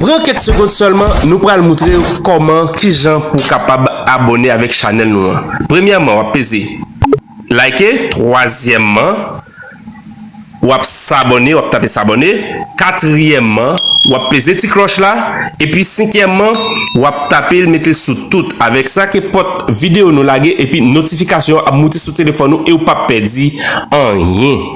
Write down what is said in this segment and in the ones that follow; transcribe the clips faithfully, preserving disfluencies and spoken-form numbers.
Pran kèk segond sèlman, nou pral moutre w kòman, kijan pou w kapab abòne avèk chanèl nou an. Premyèman, w ap peze like, twazyèmman, w ap s'abonner, w ap tape s'abonner. Katriyèmman, w ap peze ti klòch la. Epi senkyèmman, w ap tape l, mete l sou tout. Avèk sa, kenpòt videyo nou lage epi notifikasyon ap moute sou telefòn ou e w p ap pèdi anyen.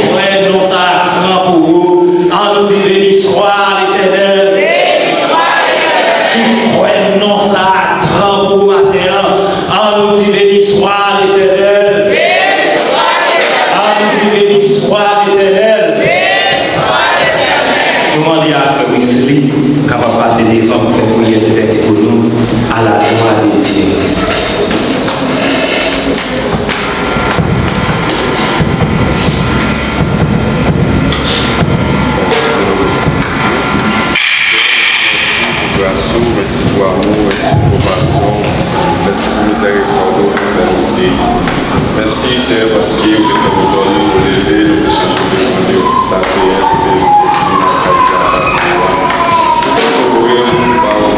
Kwè non sa a gran pou ou. An nou di, beni swa Letènèl. Si w kwè non sa a gran pou ou maten an, an nou di, beni swa Letènèl. An nou di, beni swa Letènèl. Nou mande a frè Wesley kapab pase devan pou fè priyè de vèti pou nou. A la glwa de Dye. Mèsi pou gras ou, mèsi pou amou, mèsi pou konpasyon, mèsi pou mizèrikòd ou, Pè Bondye. Mèsi, Senyè, paske ou te fè nou dòmi, nou leve, nou te chanje, nou te mande ou ki sa te yè, nou te vin nan kay la. Ou te ouvri nou ba ou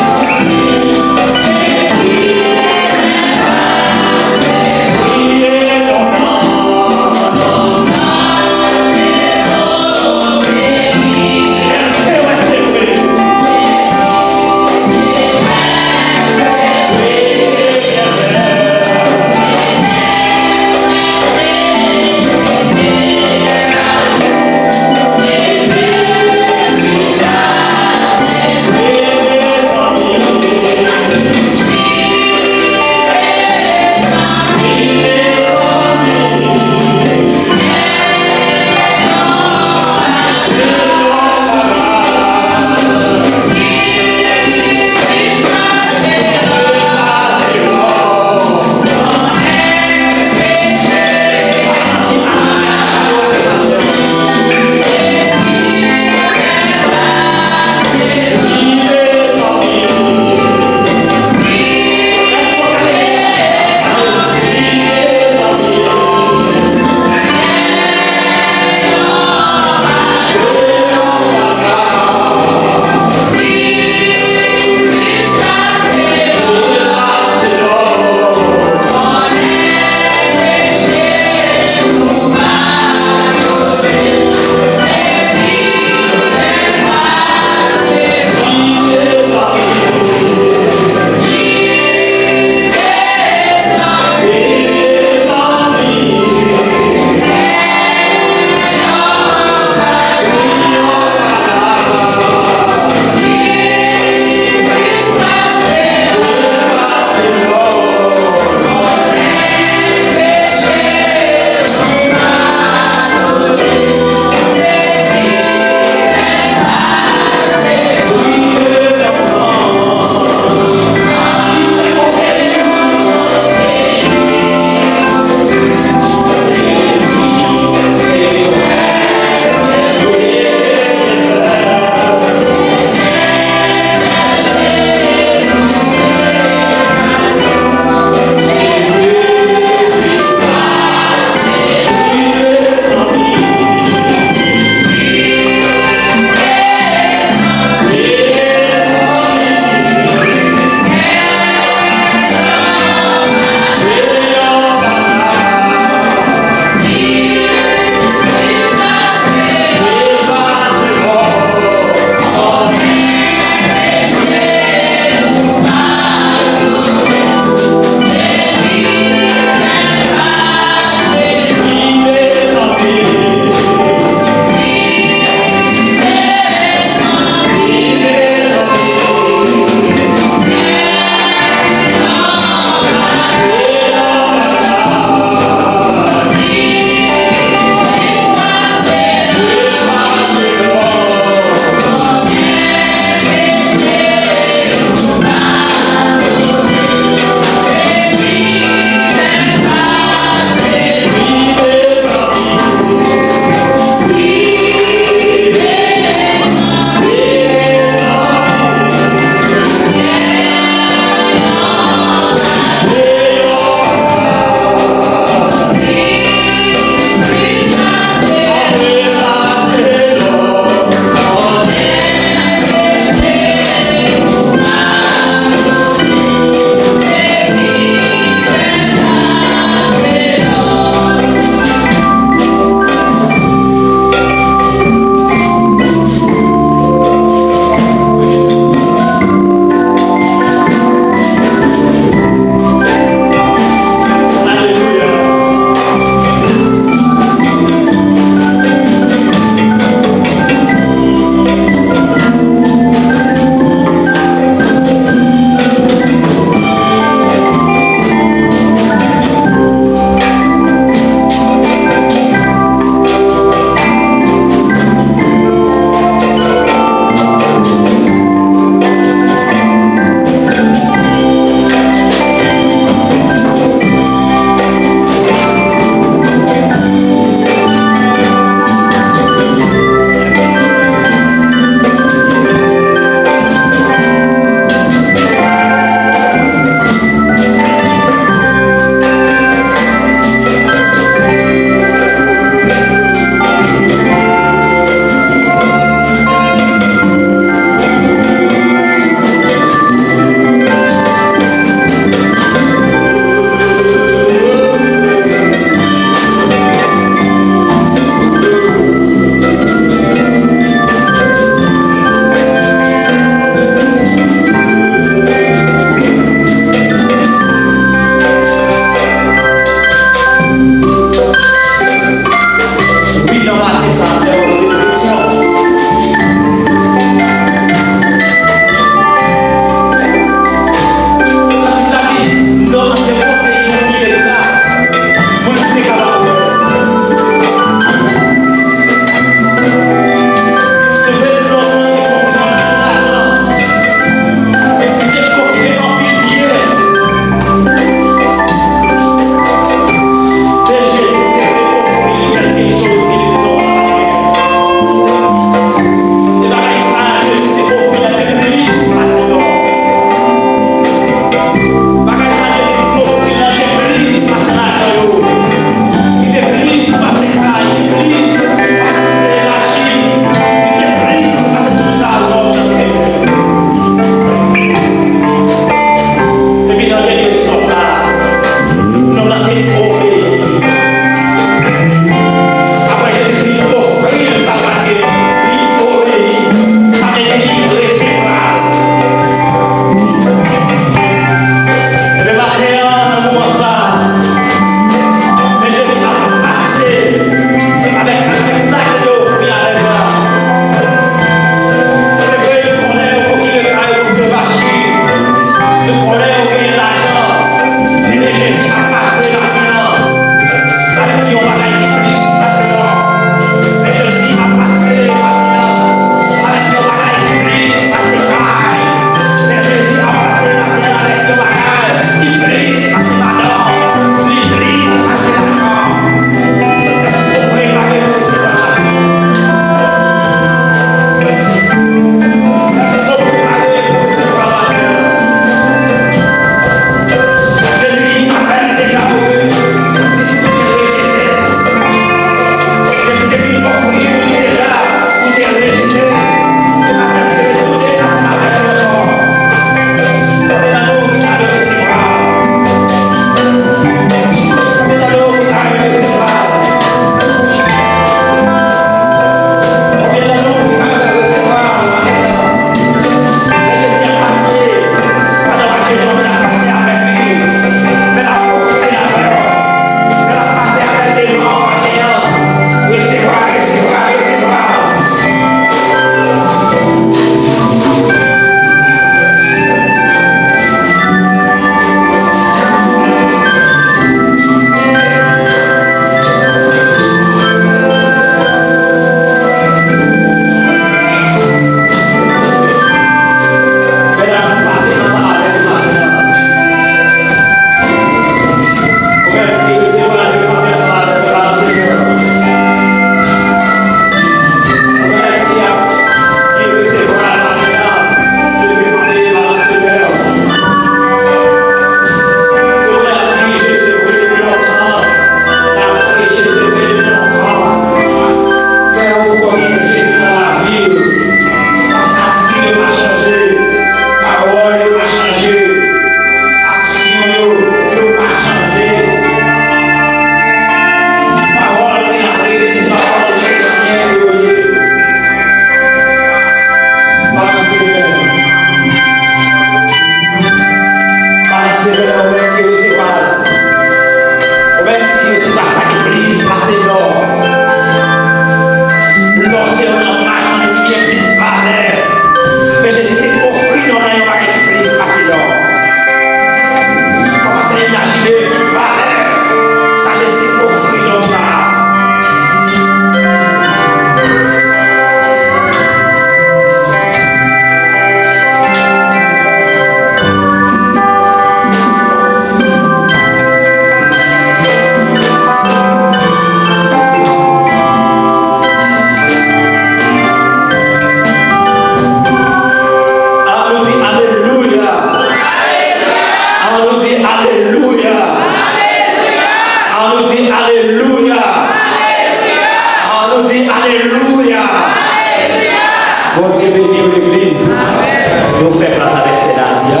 Fè plas avèk sè Nadia,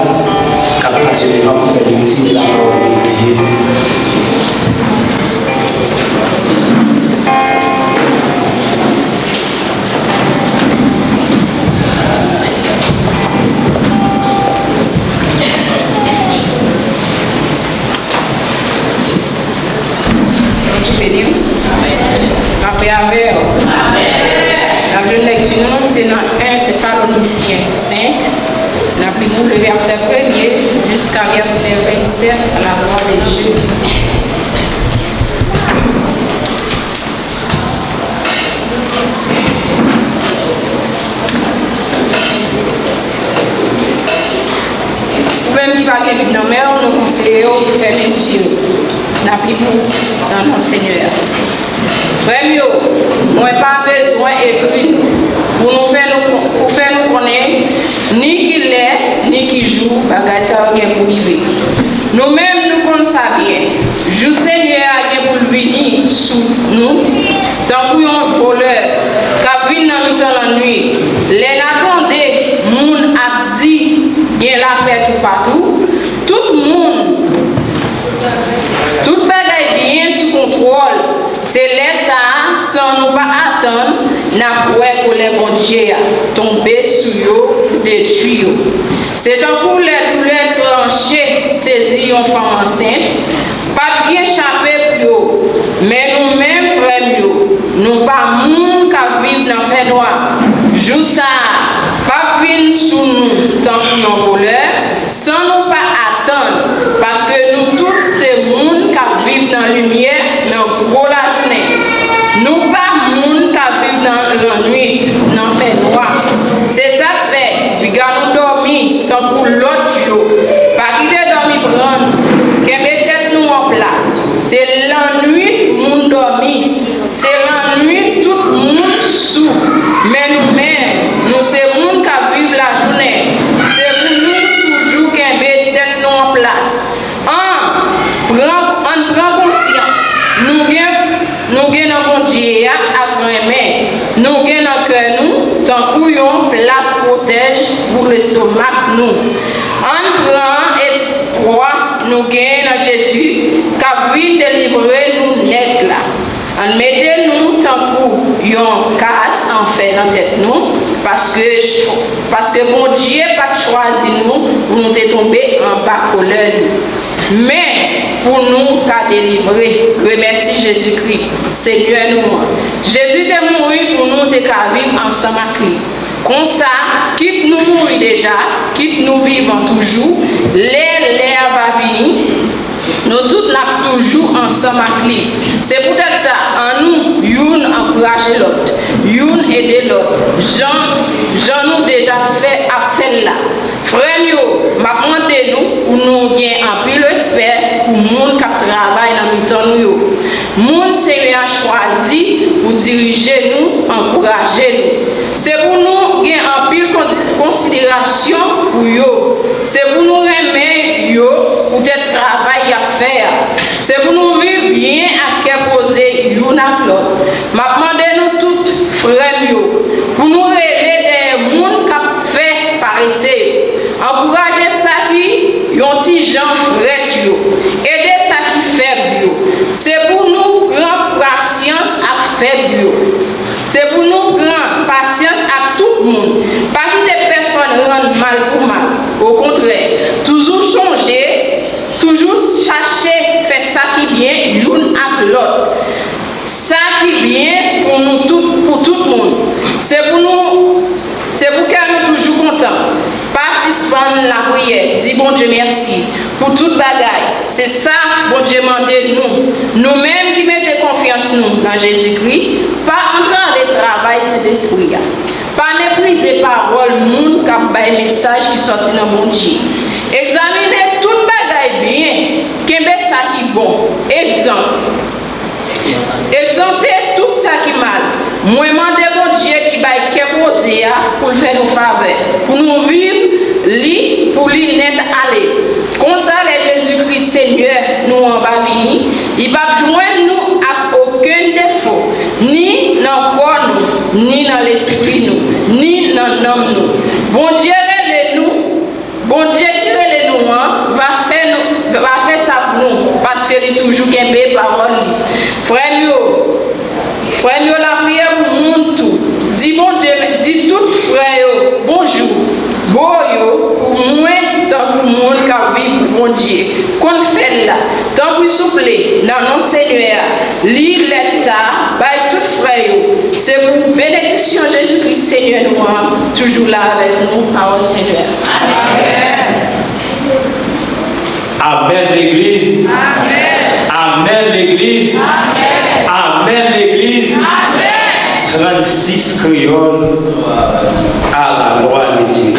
k ap pase devan pou fè lekti lapawòl de Dye. Bondye beni w. Lapè avè w. N ap jwenn lèkti nou, se nan en Tesalonisyen senk. N ap li pou le vèsè premye jiska vèsè vennsèt, la gloire de Dieu. Ou menm ki pa gen Bib nan men w, nou konseye w pou fèmen zye w. N ap li pou w nan non Senyè a. Frè m yo, mwen pa bezwen ekri nou pou nou fè nou, pou fè nou konnen ni ki lè, ni ki jou bagay sa yo gen pou rive. Nou menm, nou konn sa byen. Jou Senyè a gen pou l vini sou nou tankou yon volè k ap vin nan mitan lannwit. Lè n a tande moun ap di gen lapè toupatou, tout moun, tout bagay byen sou kontwòl, se lè sa a, san nou pa atann, n ap wè kolè Bondye a tonbe sou yo pou detwi yo. Se tankou lè doulè tranche sezi yon fanm ansent, p ap gen chape pou yo. Men nou menm, frè m yo, nou pa moun k ap viv nan fènwa. Jou sa a p ap vin sou nou tankou yon volè, san nou pa atann, paske nou tout se moun k ap viv nan limyè nan gwo lajounen. Nou pa moun k ap viv nan lannwit, nan fènwa. Se sa k fè, piga nou dòmi tankou lòt yo. Pa kite dòmi pran nou. Kenbe tèt nou an plas. Se lannwit moun dòmi. Se lannwit tout moun sou. Men nou menm, nou se moun k ap viv lajounen. Se pou nou toujou kenbe tèt nou an plas. An, pran, ann pran konsyans. Nou gen, nou gen nan Bondye a ak renmen. Nou gen nan kè nou tankou yon pla pwotèj pou lestomak nou. Ann pran espwa nou gen nan Jezi k ap vin delivre nou nèt la. Ann mete nou tankou yon kas an fè nan tèt nou, paske, paske Bondye pa t chwazi nou pou nou te tonbe anba kolè li, men pou nou ka delivre. Remèsi Jezikri, Senyè nou an. Jezi te mouri pou nou te ka viv ansanm ak li. Konsa, kit nou mouri deja, kit nou vivan toujou, lè lè a va vini, nou tout n ap toujou ansanm ak li. Se poutèt sa, annou youn ankouraje lòt, youn ede lòt, jan, jan nou deja fè ap fè l la. Frè m yo, m ap mande nou pou nou gen anpil respè pou moun k ap travay nan mitan nou yo. Moun Senyè a chwazi pou dirije nou, ankouraje nou. Se pou nou gen anpil kondi-, konsiderasyon pou yo. Se pou nou renmen yo poutèt travay y ap fè a. Se pou nou viv byen ak kè poze youn ak lòt. M ap mande nou tout, frè m yo, pou nou rele dèyè moun k ap fè parese yo. Ankouraje sa ki yon ti jan frèt yo. Ede sa ki fèb yo. Se pou nou pran pasyans ak fèb yo. Se pou nou pran pasyans ak tout moun. Pa kite pèsonn rann mal pou mal. Okontrè, toujou chonje, toujou chache fè sa ki byen youn ak lòt. Sa ki byen pou nou tout, pou tout moun. Se pou nou, se pou kè nou toujou kontan. Pa sispann lapriyè, di Bondye mèsi pou tout bagay. Se sa Bondye mande nou. Nou menm ki mete konfyans nou nan Jezikri, pa antrave travay Sentespri a. Pa meprize pawòl moun k ap bay mesaj ki sòti nan Bondye. Egzamine tout bagay byen, kenbe sa ki bon. Egzanp, egzante tout sa ki mal. Mwen mande Bondye ki bay kè poze a pou l fè nou favè, pou nou viv li, pou li nèt ale. Konsa, lè Jezikri, Senyè nou an, va vini, li p ap jwenn nou ak okenn defo, ni nan kò nou, ni nan lespri nou, ni nan nanm nou. Bondye rele nou Frè m yo, lapriyè pou moun tou. Di Bondye, di tout frè yo bonjou. Bo yo pou mwen tankou moun k ap viv pou Bondye. Konn fè l la. Tanpri souple, nan non Senyè a, li lèt sa a bay tout frè yo. Se pou benediksyon Jezikri Senyè nou an toujou la avèk nou. Pawòl Senyè a. Amèn. Amèn, legliz. Amèn, legliz. Amèn, legliz. Trannsis kreyòl. À la gloire de Dieu.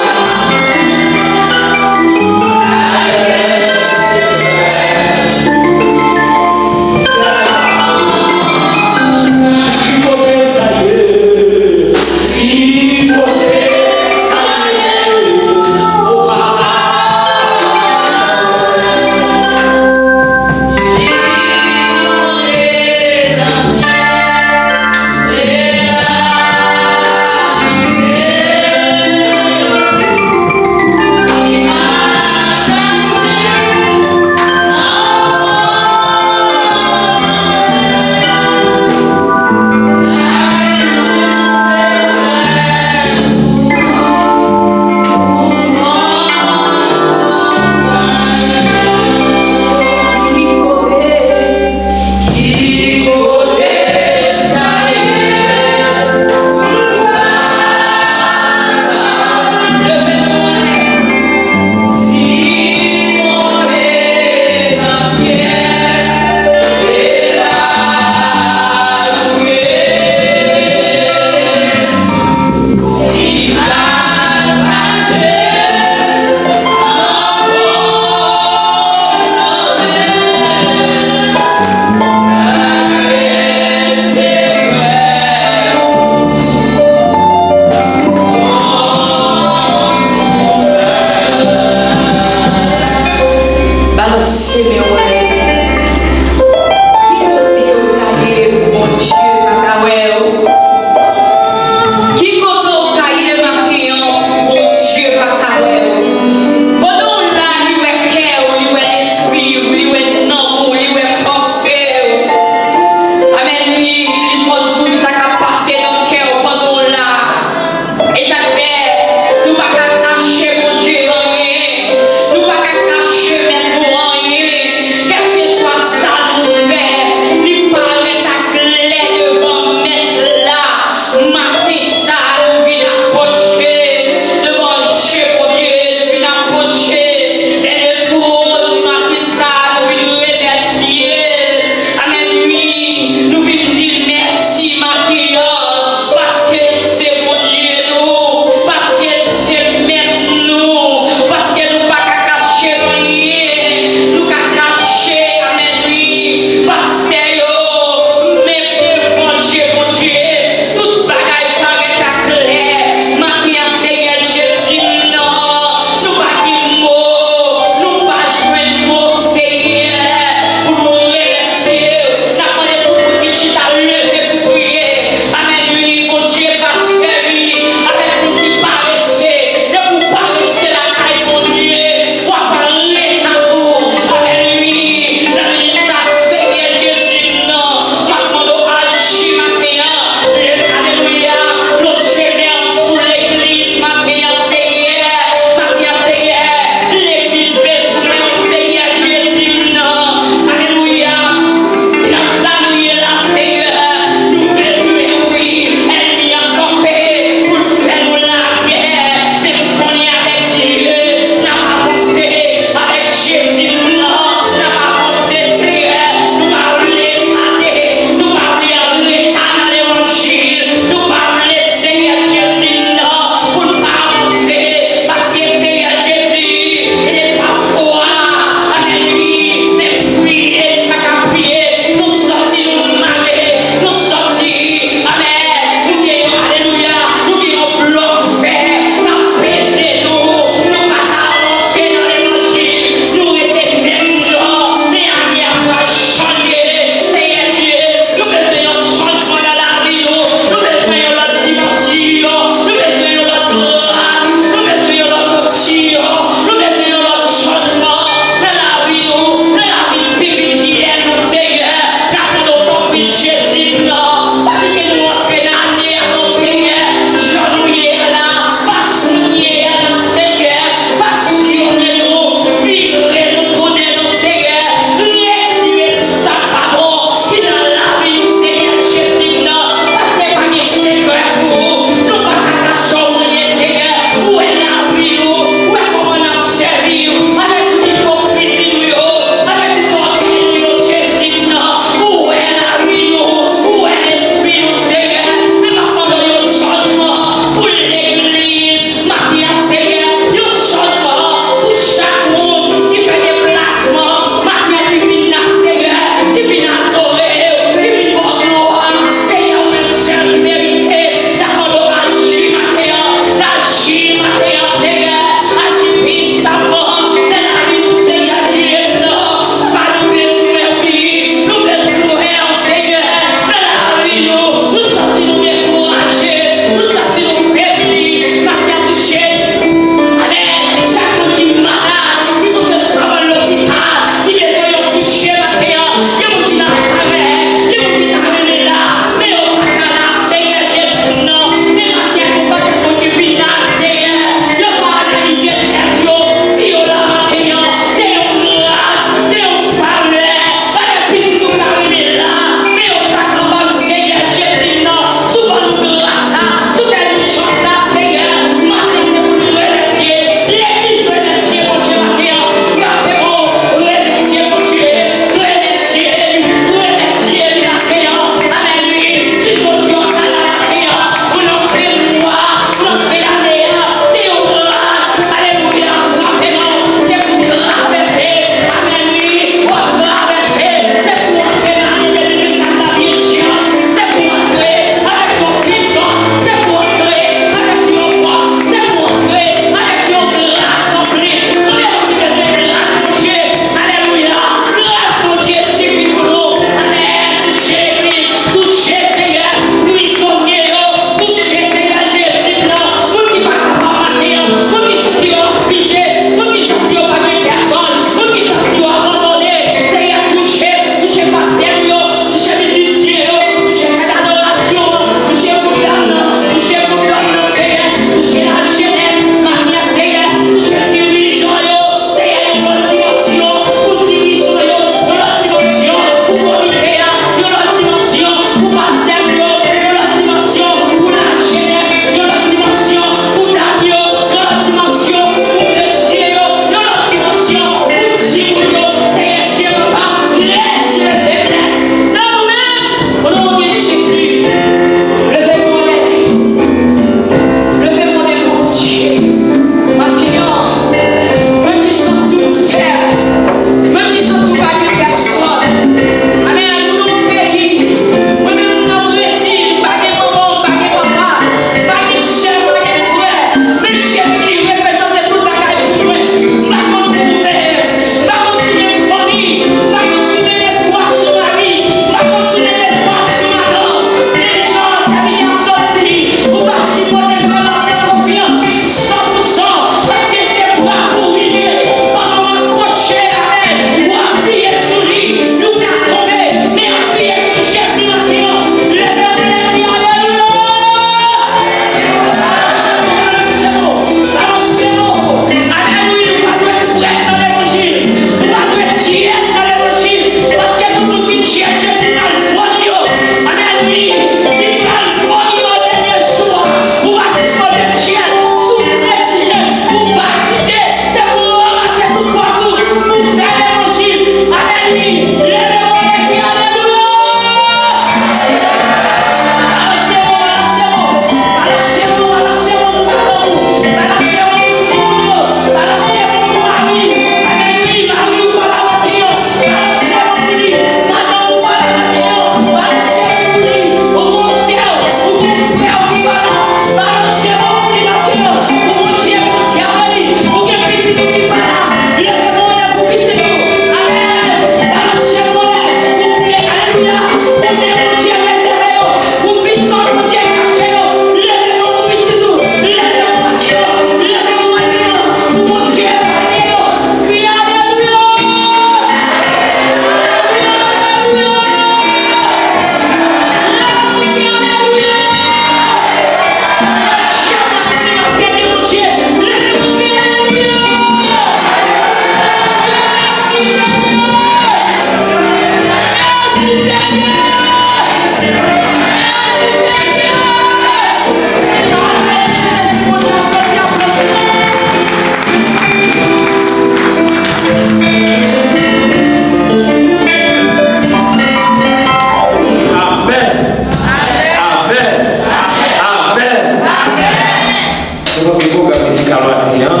Premye pwogram mizikal maten an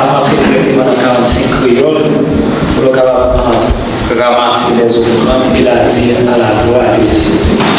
ap antre dirèkteman nan karannsenk Kreyòl pou nou kapab, ah, ramasser les offrandes et la dîme à la gloire de Dieu.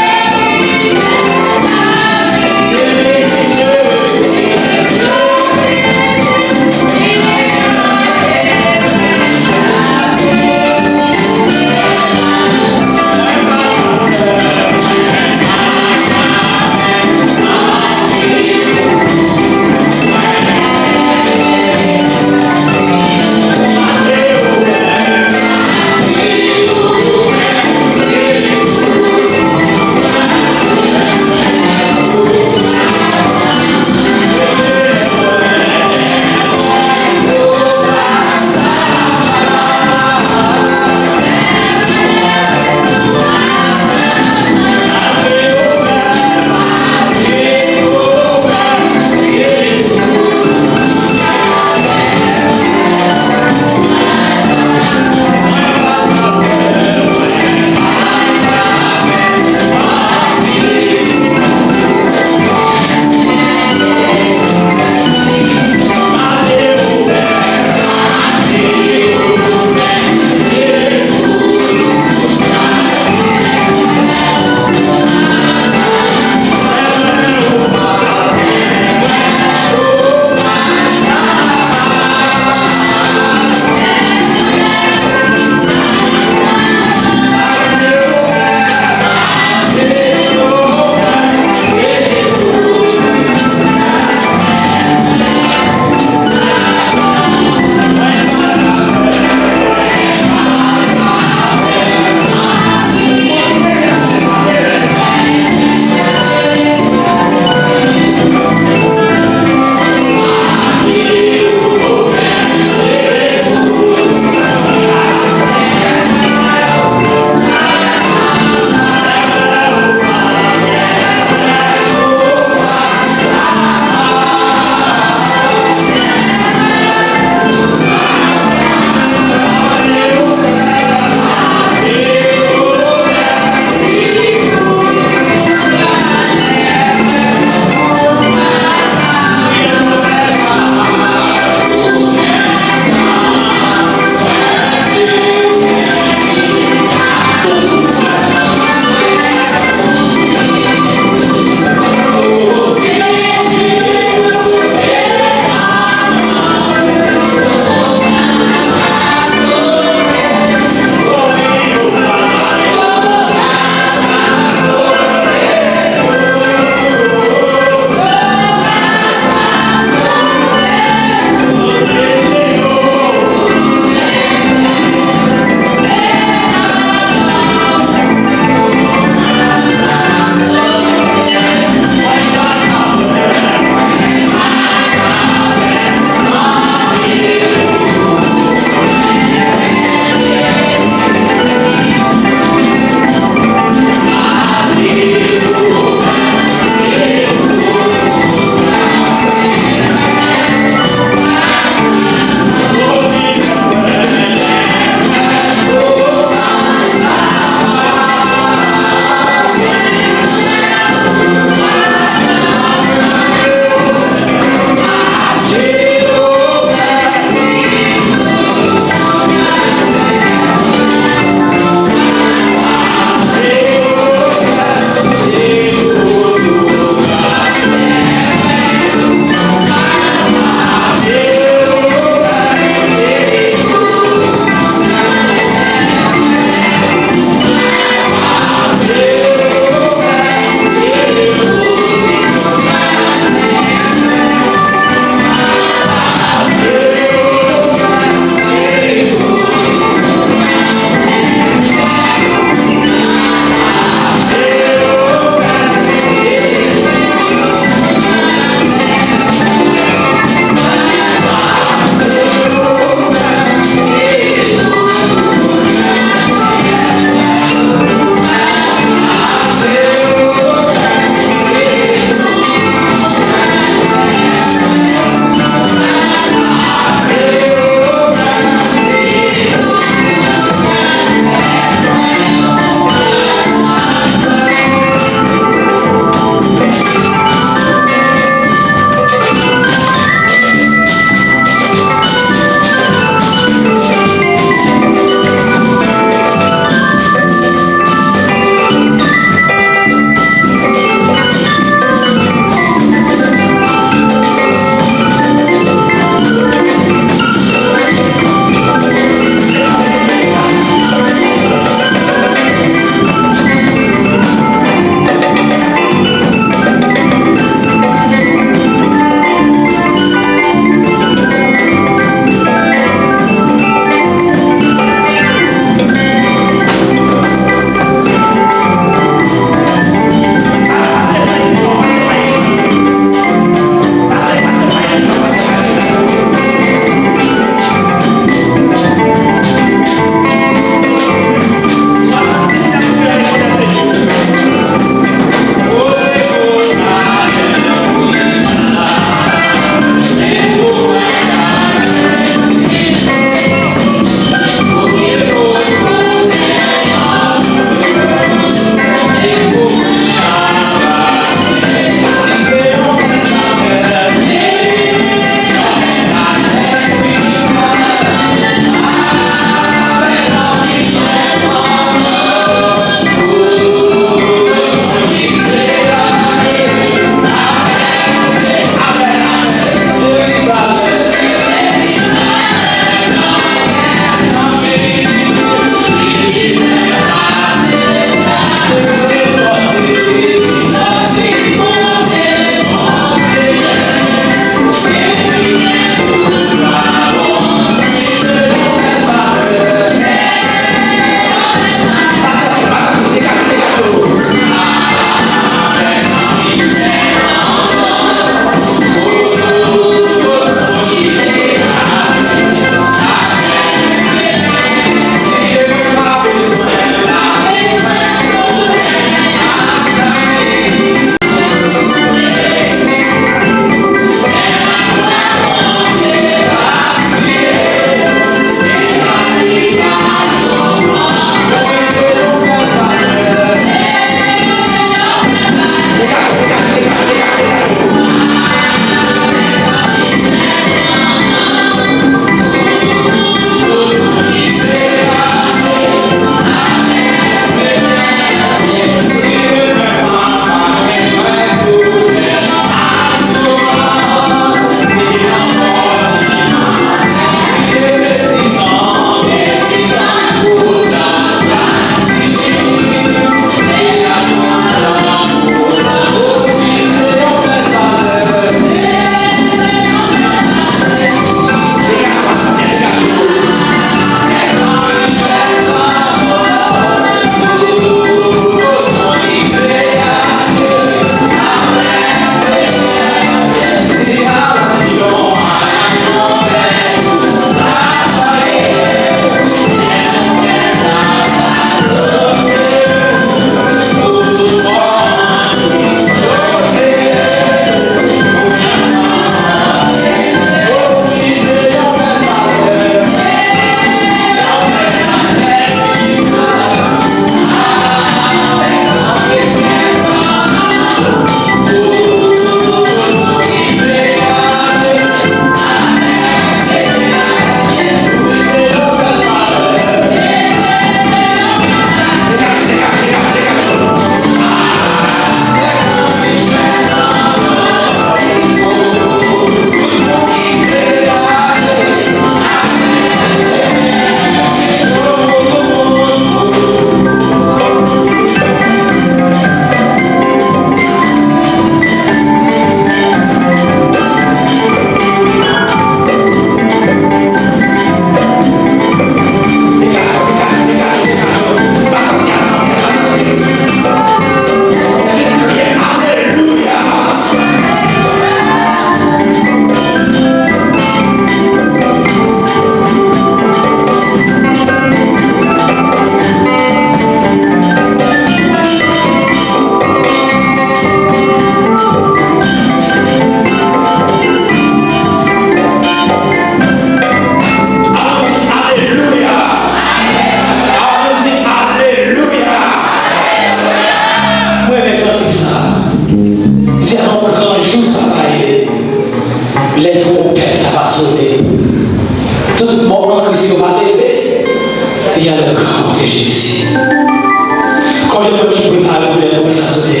Konbyen moun ki prepare pou lè twonpèt la sone?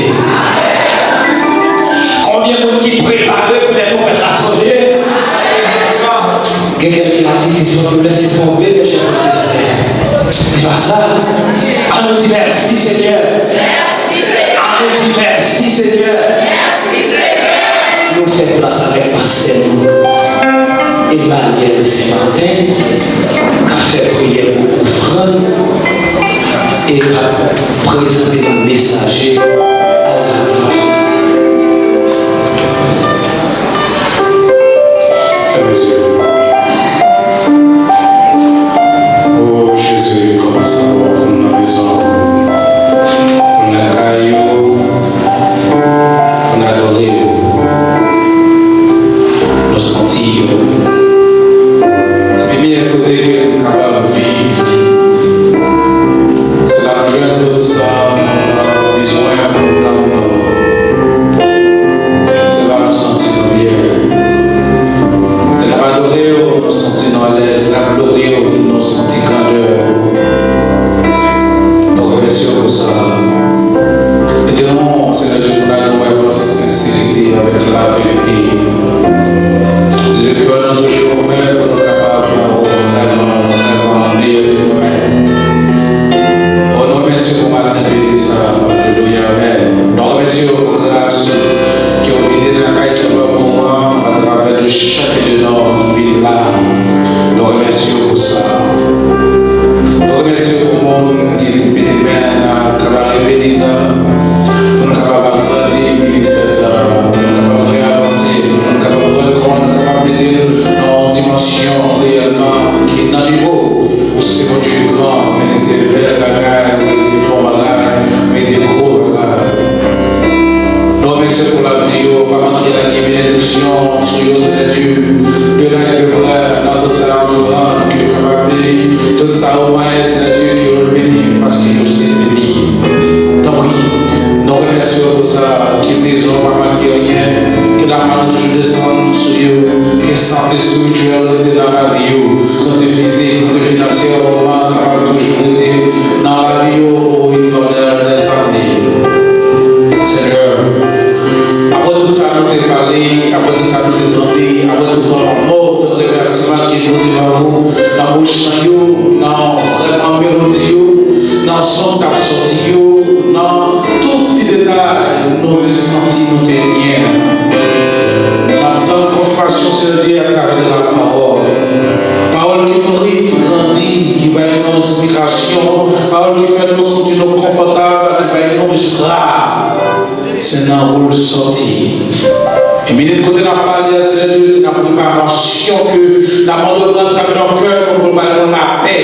Konbyen moun ki prepare pou lè twonpèt la sone? Gen kèk ki ka di, se twonp lè, se twonpe, men chèf Seyè. Se pa sa. Ann nou di mèsi, Senyè. Ann nou di mèsi, Senyè. Nou fè plas avèk pastè nou, Emmanuel Saint-Martin, k ap fè priyè pou ofrann e k ap prezante nan mesaje a la glwa de Dye. Fèmen zye nou. O Jezi, kòman sa bon pou n nan mezon, pou n lakay ou, pou n adore ou. Nou santi yo. Se pi byen kote ke nou kapab viv. Se la nou jwenn tout sa nou ta bezwen pou nanm nou. Se la nou santi nou byen. Lè n ap adore w, nou santi nou alèz. Lè n ap lore w, nou santi grandè w. Nou remèsye w pou sa. Ede nou, Senyè Dye, pou n ale wè nan senserite avèk laverite. Lè kè nou toujou ouvè pou nou kapab ba w vrèman, vrèman meyè de nou menm. O, nou remèsye w pou maten beni sa. Alelouya, amèn. Nou remèsye w pou gras ke w vide nan kay ki ap ba pou mwen atravè de chak de nou ki vin la. Nou remèsye w pou sa. Nou remèsye w pou moun ki te mete men nan kalari Ebenezer, pou nou kapab agrandi ministè sa, pou nou kapab reavanse, pou nou kapab wè kòman nou kapab mete l nan yon dimansyon reyèlman ki nan nivo. Ou se Bondye ki gran, ou mete bèl bagay, ou mete bon bagay, ou mete gwo bagay. Nou remèsye w pou lavi yo, pa manke lage benediksyon sou yo, Senyè Dye. De lwen e de prè, nan tout sa yo antreprann, ke yo kapab beni. Tout sa yo manyen, Senyè Dye, ke yo vini, paske yo se beni. Tanpri, nou remèsye w pou sa, ke mezon pa manke anyen, ke lamen w toujou desann sou yo, ke sante espirityèl rete nan lavi yo, sante fizik, sante finansyè, ou kapab toujou rete nan lavi yo, o Etènèl dèzame. Senyè, apre tout sa nou te pale, apre tout sa nou te tande, apre tout tan lanmò, tout remèsiman ke nou te ba ou, nan bouch chan yo, nan vrèman melodi yo, nan son k t ap sòti yo, nan tout ti detay, nou te santi nou te byen. N ap tann konfimasyon, Senyè Dye, atravè de la pawòl. Pawòl ki nouri, ki grandi, ki bay nou enspirasyon, pawòl ki fè nou santi nou konfòtab, ki bay nou espwa. Se nan ou l sòti. E minit kote n ap pale a, Senyè Dye, se nan preparasyon ke n ap antreprann nan kè nou pou bay nou lapè.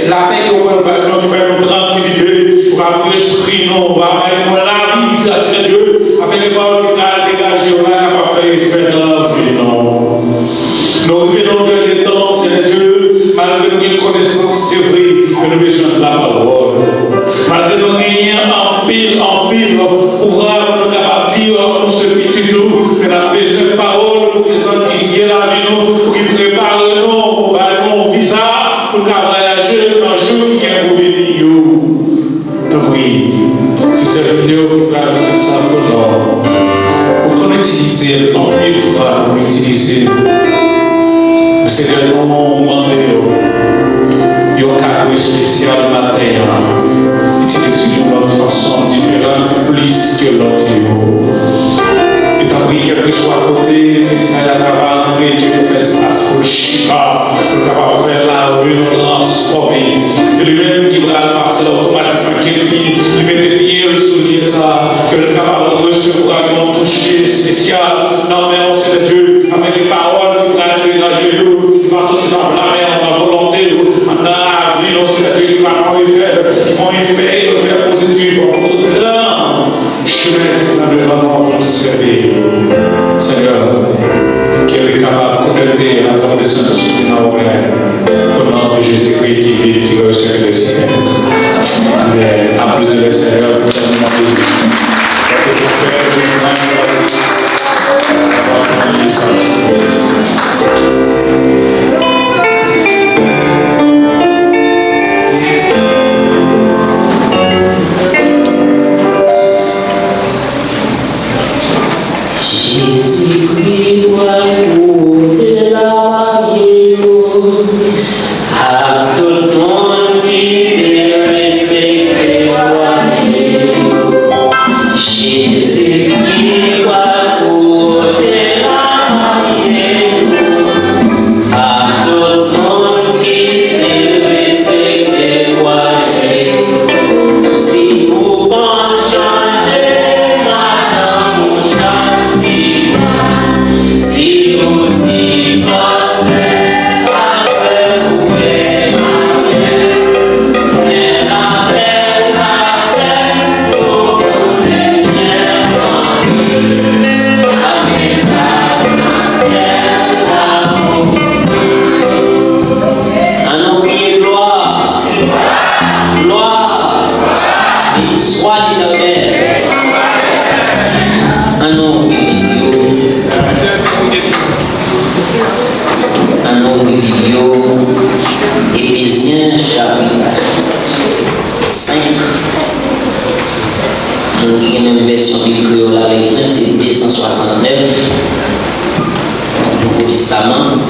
Lapè ke ou pral bay nou, ki bay nou trankilite, ou va vire espri nou, ou va bay nou lavi sa, Senyè Dye, afin ke pawòl ki pral degaje yo la kapab fè efè nan lavi nou. Nou rive nan yon dènye tan, Senyè Dye, malgre nou gen konesans, se vre, men nou bezwen lapawòl. Malgre nou genyen anpil, anpil ouvraj pou nou kapab di, anonse pitit ou, men n ap bezwen pawòl pou ki santifye lavi nou, pou ki prepare nou, pou bay nou yon viza, pou n ka vwayaje nan jou ki gen pou vini yo. Tanpri, se sèvitè w ki pral fè sa pou nou. Ou konn itilize l anpil fwa, ou itilize l. Senyè, nou mande w yon kado espesyal maten an. Itilize l yon lòt fason diferan, plis ke lòt yo. E tanpri, kèlkeswa kote mesaj la ta va antre, ke nou fè espas pou l chita, pou l kapab fè lavi nou transfòme. E li menm ki pral pase la otomatikman, ke li, li mete pye l sou lye sa, ke l kapab resevwa yon touche espesyal nan men w, Senyè Dye, afin ke pawòl ki pral degaje yo, ki va soti nan lamen w, nan volonte w, nan lavi nou, Senyè Dye, ki va fè yon efè, ki fè yon efè, yon efè pozitif pou tout gran chemen ki nan devan nou pou nou sèvi. Senyè, ke li kapab konekte avèk le Sentespri nan ou menm. O non de Jezikri ki viv, ki règne syèk dè syèk. Amèn. Aplodi le Senyè pou tèlman de... Ki gen menm vèsyon Bib kreyòl avèk nou, se de san swasantnèf, Nouvo Testaman.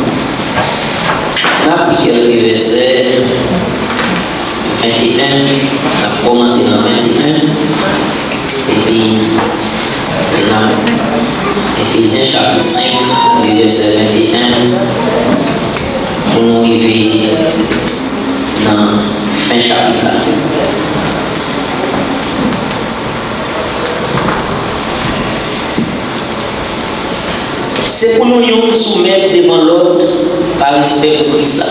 N ap li kèlke vèsè, venteyen, n ap kòmanse nan venteyen, epi n ap Efezyen chapit senk, de vèsè venteyen, pou nou rive nan fen chapit la. Se pou nou youn soumèt devan lòt pa respè pou Kris la.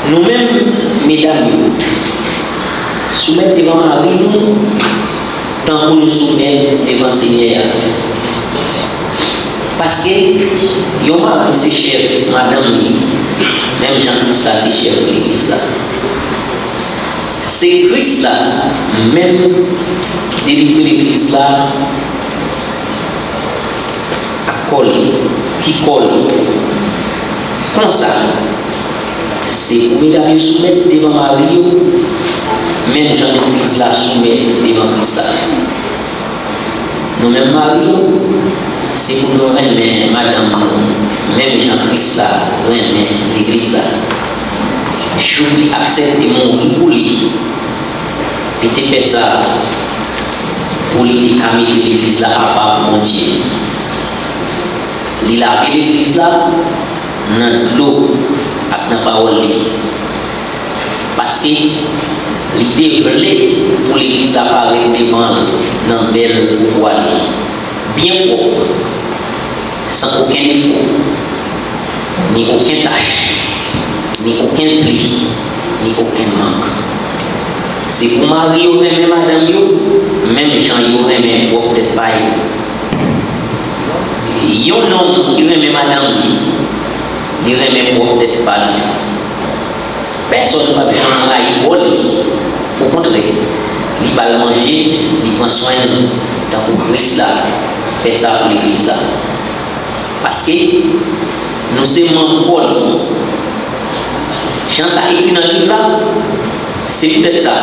Nou menm, medam yo, soumèt devan mari nou, tankou nou soumèt devan Senyè a. Paske yon mari se chèf madanm li, menm jan Kris la se chèf legliz la. Se Kris la menm ki delivre legliz la ak kò li, ki kò li. Konsa, se pou medam yo soumèt devan mari yo, menm jan legliz la soumèt devan Kris la. Nou menm mari yo, se pou nou renmen madanm nou, menm jan Kris la renmen legliz la. Jouk li aksepte mouri pou li, li te fè sa pou li te ka mete legliz la apa pou Bondye. Li lave legliz la nan dlo ak nan pawòl li. Paske li te vle pou legliz la parèt devan l nan bèl pouvwa li, byen pwòp, san okenn defo, ni okenn tach, ni okenn pli, ni okenn mank. Se pou mari yo renmen madanm yo, menm jan yo renmen pwòp tèt pa yo. Yon nonm ki renmen madanm li, li renmen pwòp tèt pa li tou. Pèsonn p ap janm rayi kò li. Okontrè, li ba l manje, li pran swen l, tankou Kris la fè sa pou legliz la. Paske nou se manm kò li. Jan sa ekri nan liv la, se poutèt sa,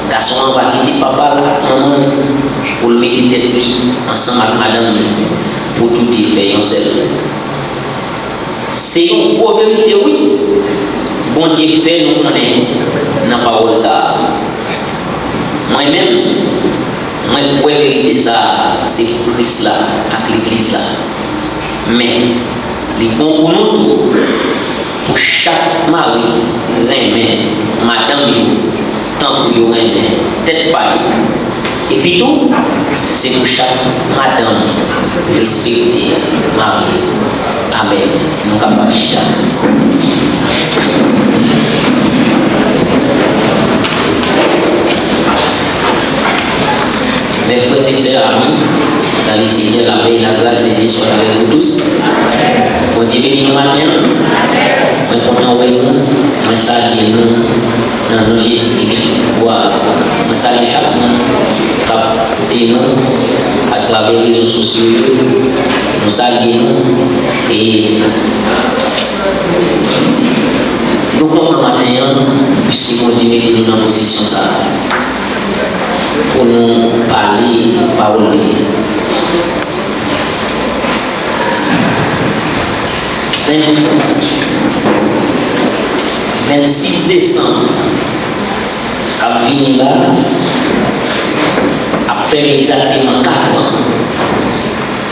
gason an va kite papa l ak manman l pou l mete tèt li ansanm ak madanm li, pou toude fè yon sèl. Se yon gwo verite, wi. Bondye fè nou konnen nan pawòl sa a. Mwen menm, mwen kwè verite sa a se pou Kris la ak legliz la. Men, li bon pou nou tou, pou chak mari renmen madanm yo tankou yo renmen tèt pa yo. Epitou, se pou chak madanm respekte mari yo. Amèn. Nou kapab chita. Mes frères et sœurs, amis, dans le Seigneur, la paix et la grâce de Dieu soient avec vous tous. Bondye beni nou maten an. Mwen kontan wè nou. Mwen salye nou nan non Jezi ki gen pouvwa. Mwen salye chak moun k ap koute nou atravè rezo sosyo yo. Nou salye nou. E nou kontan maten an, piske Bondye mete nou nan pozisyon sa a pou nou pale pawòl li. Venn, vennsis desanm k ap vini la ap fè m egzakteman kat an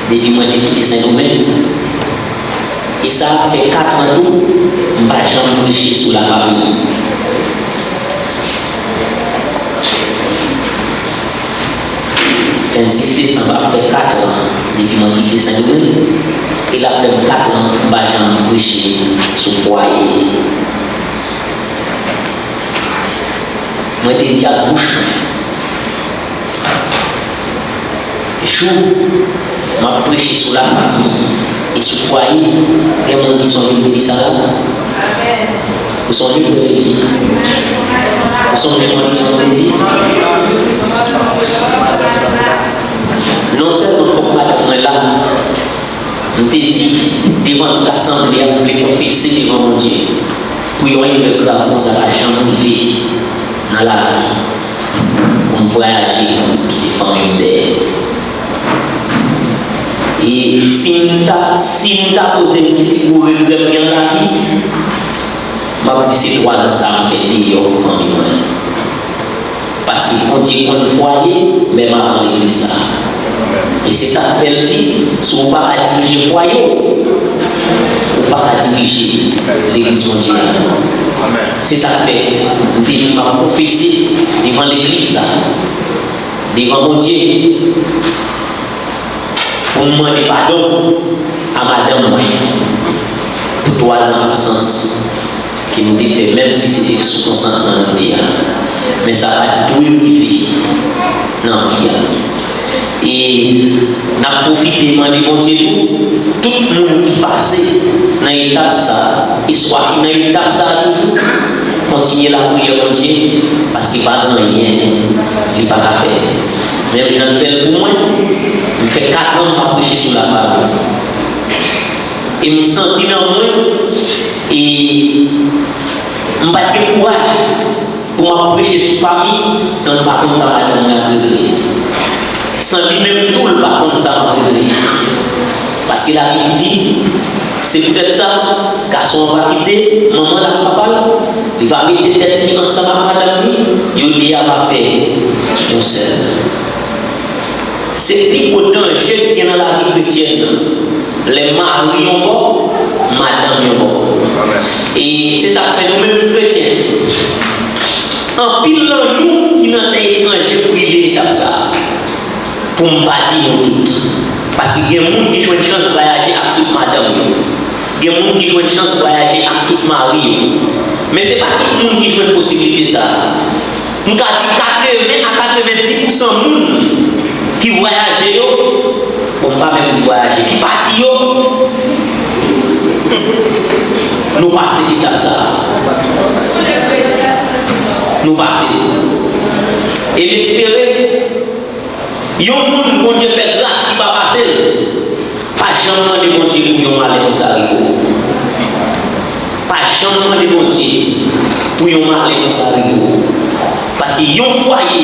depi mwen te kite Sendomeng. E sa ap fè kat an tou, m pa janm preche sou lafanmi. Vennsis desanm ap fè kat an depi mwen kite Sendomeng, e l ap fè m kat an m pa janm preche sou fwaye. Mwen te di ak bouch mwen, jou m ap preche sou lafanmi e sou fwaye, gen moun ki sonje m te di sa la? Ou sonje, frè Eli? Ou sonje kondisyon m te di? Non sèlman fòk madanm mwen la, m te di devan tout asanble a, m vle konfese devan Bondye pou yon erè grav konsa pa janm rive nan lavi. M vwayaje, m kite fanmi m dèyè. E si m ta, si m ta poze m ki pi gwo regrè m gen nan lavi, m ap di se twa zan sa a m fè deyò pou fanmi mwen. Paske Bondye konn fwaye menm avan legliz la. E se sa k fè l di, si w pa ka dirije fwaye w, ou pa ka dirije legliz Bondye a. Se sa k fè m te di m ap konfese devan legliz la, devan Bondye, pou m mande padon a madanm mwen pou twa zan absans ke m te fè, menm si se te sou konsantman nou te a. Men sa pa t dwe rive nan vi a. E n ap pwofite mande Bondye tou, tout moun ki pase nan etap sa a, e swa ki nan etap sa a toujou, kontinye lapriyè Bondye, paske pa gen anyen li pa ka fè. Menm jan l fè l pou mwen, m fè kat an m pa preche sou lafami. E m santi nan mwen, e m pa t gen kouraj pou m ap preche sou fanmi san m pa konn sa madanm mwen ap regle. San li menm tou, l pa konn sa m ap regle. Paske Labib di, se poutèt sa, gason an va kite manman l ak papa l, li va mete tèt li ansanm ak madanm li, yo de a va fè yon sèl. Se pi gwo danje ki gen nan lavi kretyèn nan. Lè mari yon bò, madanm yon bò. E se sa k fè nou menm ki kretyen, anpil nan nou ki nan tè etranje pou rive etap sa a. Pou m pa di nou tout. Paske gen moun ki jwenn chans vwayaje ak tout madanm yo. Gen moun ki jwenn chans vwayaje ak tout mari yo. Men se pa tout moun ki jwenn posiblite sa a. M ka di katreven a katreven dis pousan moun ki vwayaje yo, bon, m pa menm di vwayaje, ki pati yo, nou pase etap sa a. Nou pase. E m espere yon moun Bondye fè gras ki pa pase l, pa janm mande Bondye pou yon malè konsa rive w. Pa janm mande Bondye pou yon malè konsa rive w. Paske yon fwaye,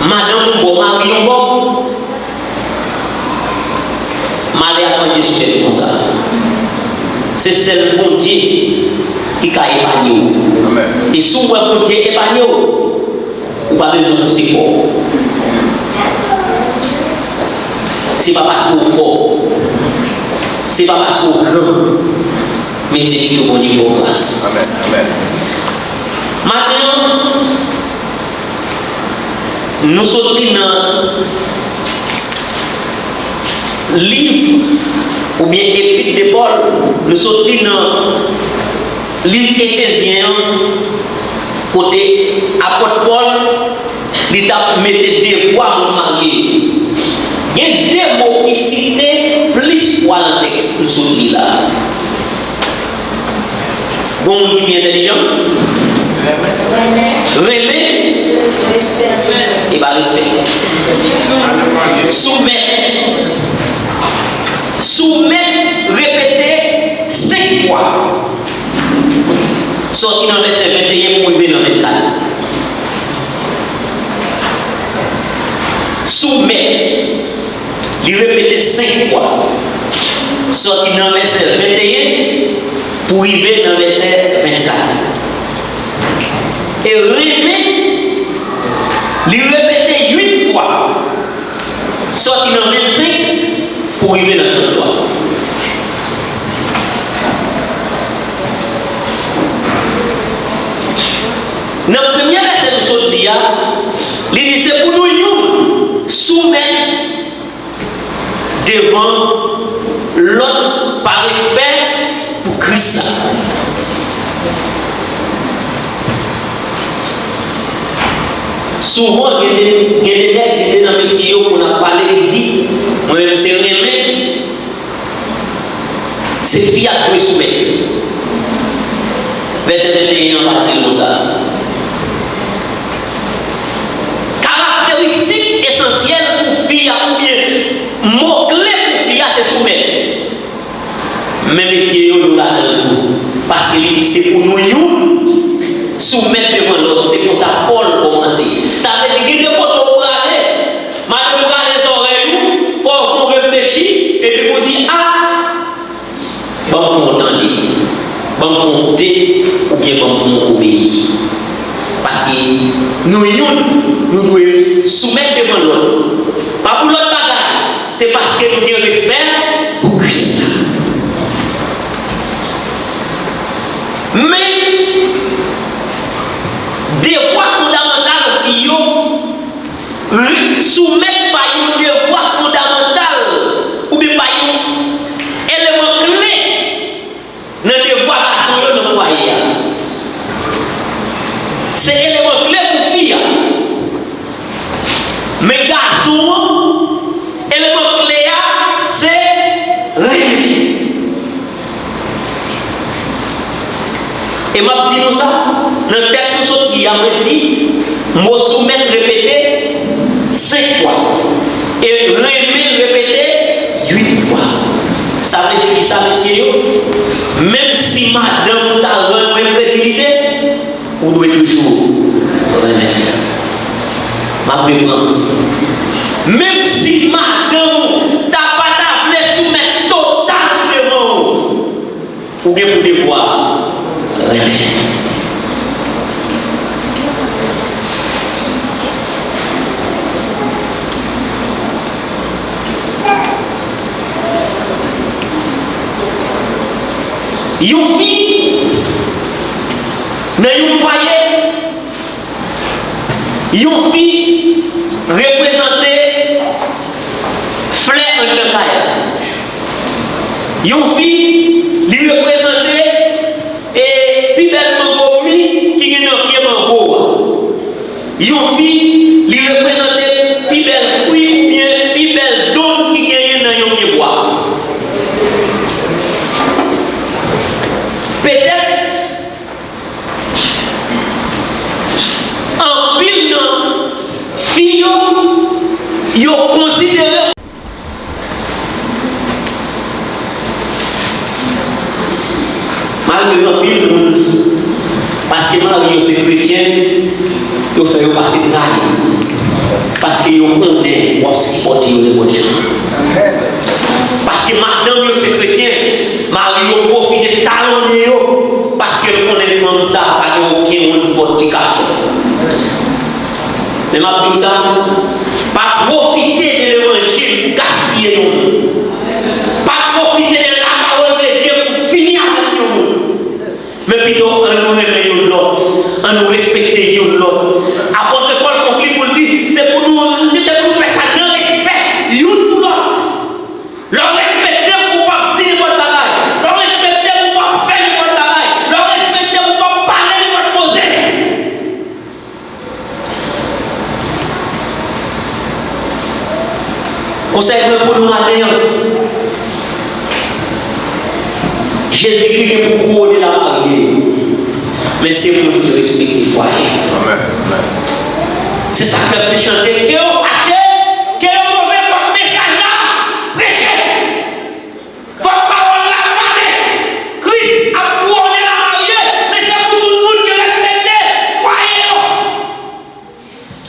madanm yon bò, mari yon bò, malè ap manje sou tèt ou konsa. Se sèl Bondye ki ka epanye w. E si w wè Bondye epanye w, ou pa bezwen pouse kò w. Se pa paske w fò. Se pa paske w gran. Men se pito Bondye fè w gras. Maten an, nou sot li nan liv oubyen epit de Pòl, nou sot li nan liv Efezyen an, kote apot Pòl, li t ap mete devwa moun marye. Gen de mo ki site plis fwa nan tèks nou sot li la. Gon moun ki pi entèlijan? Renmen. Renmen. E pa respè. Soumèt. Soumèt, repete senk fwa. Sòti nan vèsè venteyen pou rive nan vennkat. Soumèt. Li repete senk fwa. Sòti nan vèsè venteyen pou rive nan vèsè vennkat. E renmen, li repete uit fwa. Sòti nan vennsenk pou rive nan tranntwa. Nan premye vèsè nou sot li a, li di se pou nou youn soumèt devan lòt pa respè pou Kris la. Souvan, gen de, gen de nèg, gen de nan mesye yo, pou n ap pale, li di, mwen menm se renmen, se fi a k dwe soumèt. Vèsè venteyen an pa di l konsa. Karakteristik esansyèl pou fi a, oubyen mo kle pou fi a, se soumèt. Men mesye yo, nou ladan l tou. Paske li di se pou nou youn soumèt devan lòt. Se konsa Nou youn, nou dwe soumèt devan lòt. Pa pou lòt bagay, se paske nou gen respè pou Kris la. Men, devwa fondamantal fi yo, re-, soumèt pa yon devwa fondamantal oubyen pa yon eleman kle nan devwa gason yo nan fwaye a. Se eleman kle pou fi a. Men gason an, eleman kle a, se renmen. E m ap di nou sa, nan tèks nou sot li a, mwen di, mo soumèt repete senk fwa. E renmen repete uit fwa. Sa vle di kisa, mesye yo? Menm si madanm ou ta rann ou enkredilite, ou dwe toujou renmen l. M ap reprann. Menm si madanm ou ta pa ta vle soumèt total devan ou, ou gen pou devwa renmen. Yon fi nan yon fwaye, yon fi reprezante flè anndan kay la. Yon fi, li reprezante, e, pi bèl mango mi ki gen nan pye mango a. Yon fi, li reprezante pi bèl fwi oubyen pi bèl donn ki genyen nan yon pye bwa. Petèt, anpil nan fi yo, yo konsidere Malgre anpil moun, paske mari yo se kretyen, yo fè yo pase trayi. Paske yo konnen w ap sipòte yo nenpòt jan. Paske madanm yo se kretyen, mari yo pwofite talonnen yo, paske l konnen fanm sa a pa gen okenn pòt li ka fè. Men m ap di w sa, pa pwofite de levanjil pou gaspiye yon moun. Pa pwofite de lapawòl de Dye pou fini avèk yon moun. Men pito, ann nou renmen youn lòt, ann nou respekte youn lòt. Apot Pòl konkli pou l di, se pou nou, se pou nou fè sa nan respè youn pou lòt. Lè w respekte m, ou p ap di nenpòt bagay. Lè w respekte m, ou p ap fè nenpòt bagay. Lè w respekte m, ou p ap pale nenpòt koze. Konsèy mwen pou nou maten an, Jezikri gen pou kouwone lamarye yo, men se moun ki respekte fwaye. Amèn. Se sa k fè m te chante, ke yo fache, ke yo move, fòk mesaj la preche. Fòk pawòl la pale. Kris ap kouwone lamarye, men se pou tout moun ki respekte fwaye yo.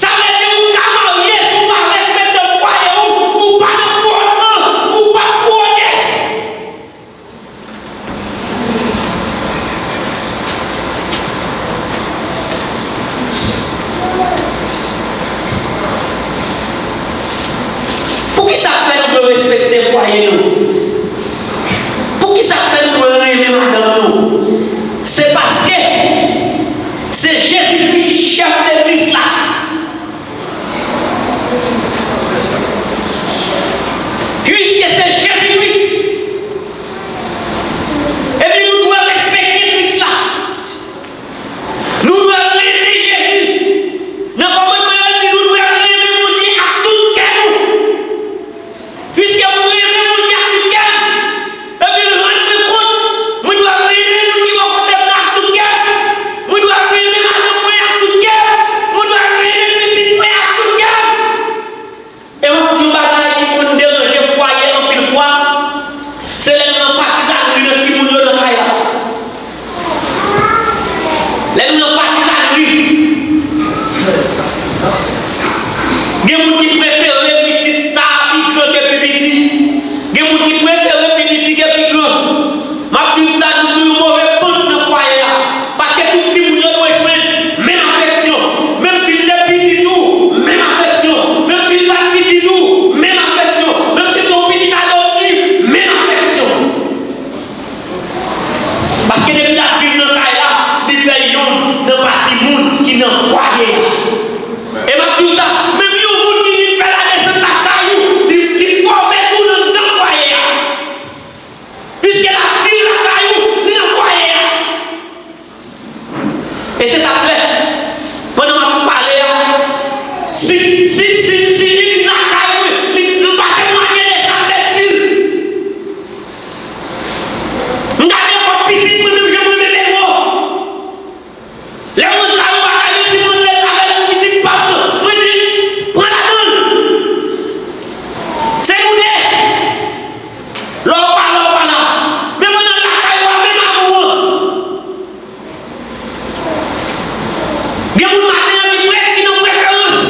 Sa vle di ou ka marye, si ou pa respekte fwaye ou, ou pa nan kouwònman, ou pa kouwone. Poukisa k fè nou dwe respekte fwaye nou? Poukisa k fè nou dwe renmen madanm nou? Se paske se Jezikri ki chèf legliz la. Piske se Jezi Kris, epi nou dwe respekte Kris la. Nou dwe renmen Jezi. Nan kòmandman yo, l di nou dwe renmen Bondye ak tout kè nou. Piske pou fwaye a. E m ap di w sa, menm yon moun ki vin fè ladesant lakay ou, li, li fòme tou nan, nan fwaye a. Piske l ap viv lakay ou, li nan fwaye a. E se sa k fè, pandan m ap pale a, si, si, si, si li vin lakay mwen, li, li pa temwanye de sa m te di l. M gade kòm pitit mwen, menm jan mwen renmen Pedro. Lè mwen kay ou pa kay li, si mwen vle l avèk pitit pa m nan, mwen di, pran ladan l. Se nou de. Lè w pa la, w pa la. Men mwen nan lakay ou a, menm amou an. Gen moun maten an ki pre-, ki nan preferans.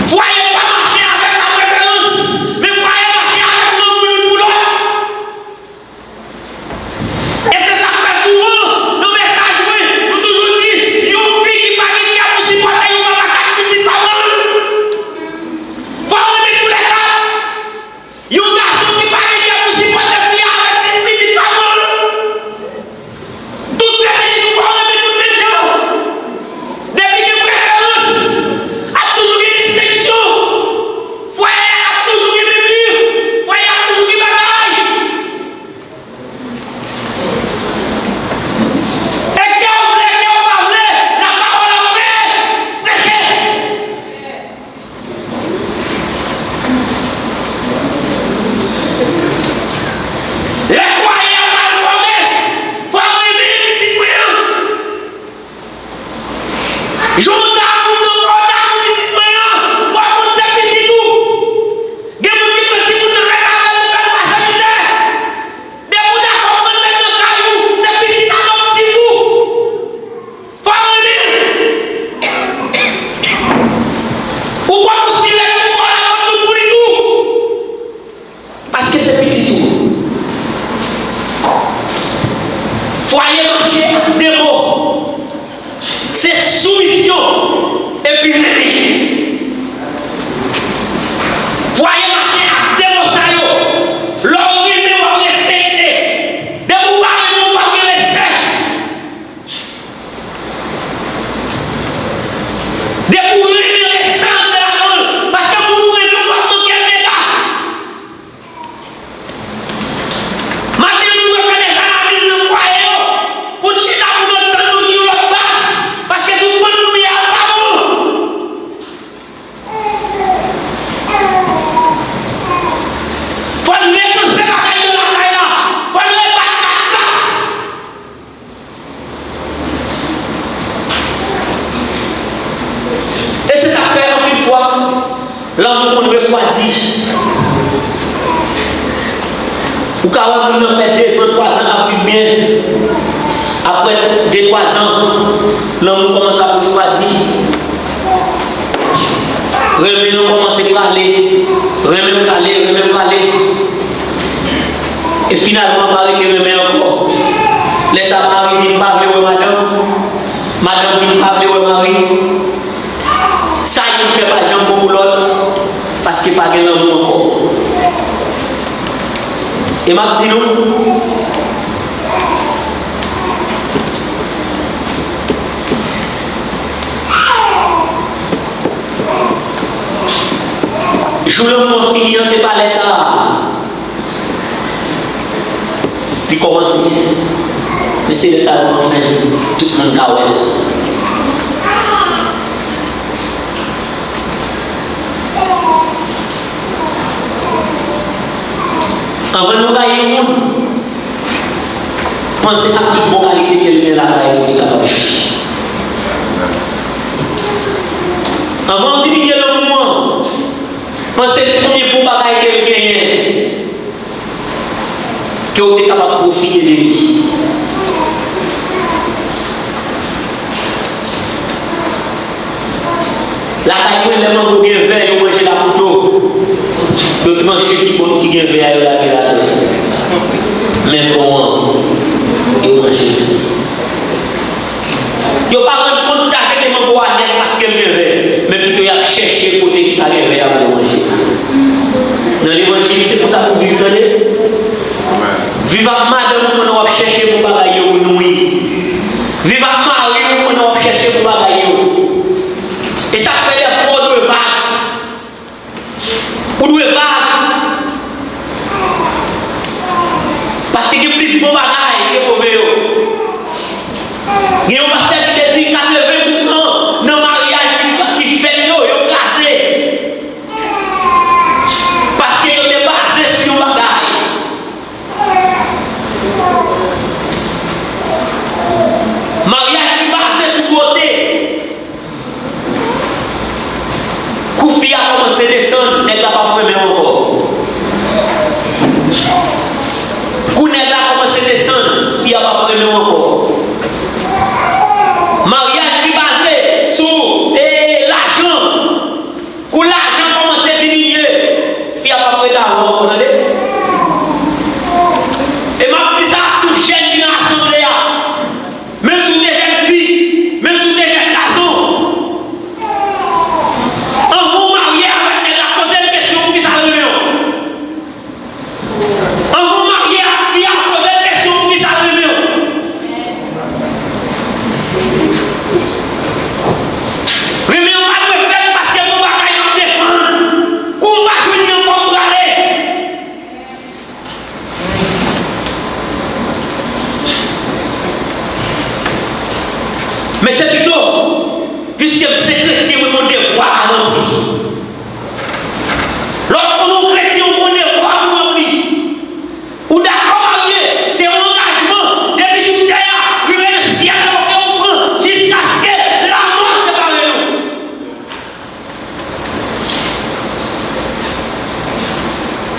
Fwaye pa mache avèk la preferans, men fwaye mache avèk lanmou youn pou lòt. E se sa k fè souvan, nan mesaj mwen, m toujou di, yon fi ki pa gen kè pou sipòte yon papa kat pitit pa pran l. Fò w renmen toulèkat. Yon gason ki pa gen kè pou sipòte fi a avèk dis pitit pa pran l. Tout se pitit ou, fò w renmen tout menm jan. Depi gen preferans, ap toujou gen distenksyon. Fwaye a ap toujou gen menm li. Fwaye a ap toujou gen bagay. E kè w vle, kè w pa vle, lapawòl ap pre-, preche. Lè fwaye a mal fòme, fò w renmen pitit mwen an. Jan w damou m nan, fò w damou pitit mwen an, fò w konn se pitit ou. Gen moun ki pran timoun nan ret avè l, fè l pase mizè. Depi w dakò pran l met nan kay ou, se pitit adoptif ou. Fò w renmen l. Ou pran pou sirèt pou kò l a pran tout pou li tou. Paske se pitit ou. Fwaye mache ak de mo. Se soumisyon epi renmen. Fwaye mache ak de mo sa yo. Lè w renmen, w ap respekte. Depi w pa renmen, w p ap gen respè. Depi w renmen, respè antre ladan l. Paske moun ou renmen, w p ap manke l dega. Maten an, nou dwe fè dè analiz nan fwaye yo, pou n chita pou nou tann nou sou yon lòt baz, paske sou pant nou ye a pa bon. Fò n repanse bagay yo lakay la, fò n rebat kat la. E se sa k fè anpil fwa, lanmou konn refwadi. Ou ka wè moun nan fè dezan, twazan ap viv byen. Apre de, twazan, lanmou kòmanse ap refwadi. Renmen an kòmanse prale, renmen prale, renmen prale. E finalman, pa rete renmen ankò. Lè sa a, mari vin pa vle wè madanm, madanm vin pa vle wè mari. Sa youn fè pa janm bon pou lòt, paske pa gen lanmou ankò. E m ap di nou, jou lanmou an fini an, se pa lè sa a li kòmanse. Men se lè sa a, anfen, tout moun ka wè l. Anvan nou rayi yon moun, panse ak tout bon kalite ke l gen lakay li pou li kapab jwi. Anvan w diminye lanmou an, panse konbyen bon bagay ke l genyen, ke w te kapab pwofite de li. Lakay mwen, lè mango gen vè, yo manje l a kouto. Yo tranche ti bòt ki gen vè a, yo lage ladan. Men bon an, yo manje l. Yo pa rann kont ta jete mango a nèt paske l gen vè, men pito y ap chèche kote ki pa gen vè a pou yo manje. Nan levanjil, se konsa pou viv, tande. Viv ak madanm ou pandan w ap chèche bon bagay yo pou nouri. Viv ak mari w pandan w ap chèche bon bagay yo. E sa k fè dèfwa w dwe vag. Ou dwe vag. Paske gen plis bon bagay ke move yo. Gen yon pastè ki te di katreven pousan nan maryaj ki, ki fèt yo, yo kraze. Paske yo te baze sou yon bagay. Maryaj ki baze sou bote. Kou fi a kòmanse desann, nèg la p ap renmen w ankò. Kou nèg la kòmanse desann, fi a p ap renmen w ankò. Maryaj ki baze sou, e, lajan. Kou lajan kòmanse diminye, fi a p ap ret avè w ankò, tande. E m ap di sa ak tout jèn ki nan asanble a. Menm si w te jèn fi, menm si w te jèn gason, anvan w marye avèk nèg la, poze l kesyon poukisa l renmen w. Anvan w marye ak fi a, poze l kesyon poukisa l renmen w. Renmen an pa dwe fèt paske gon bagay m ap defann. Kou m pa jwenn li ankò, m prale. Men se pito, piske m se kretyen, mwen gon devwa a ranpli. Lè w konnen w kretyen, ou gon devwa pou ranpli. Ou dakò marye, se yon angajman, depi sou tè a, rive nan syèl la, ke ou pran, jiskaske lanmò separe nou.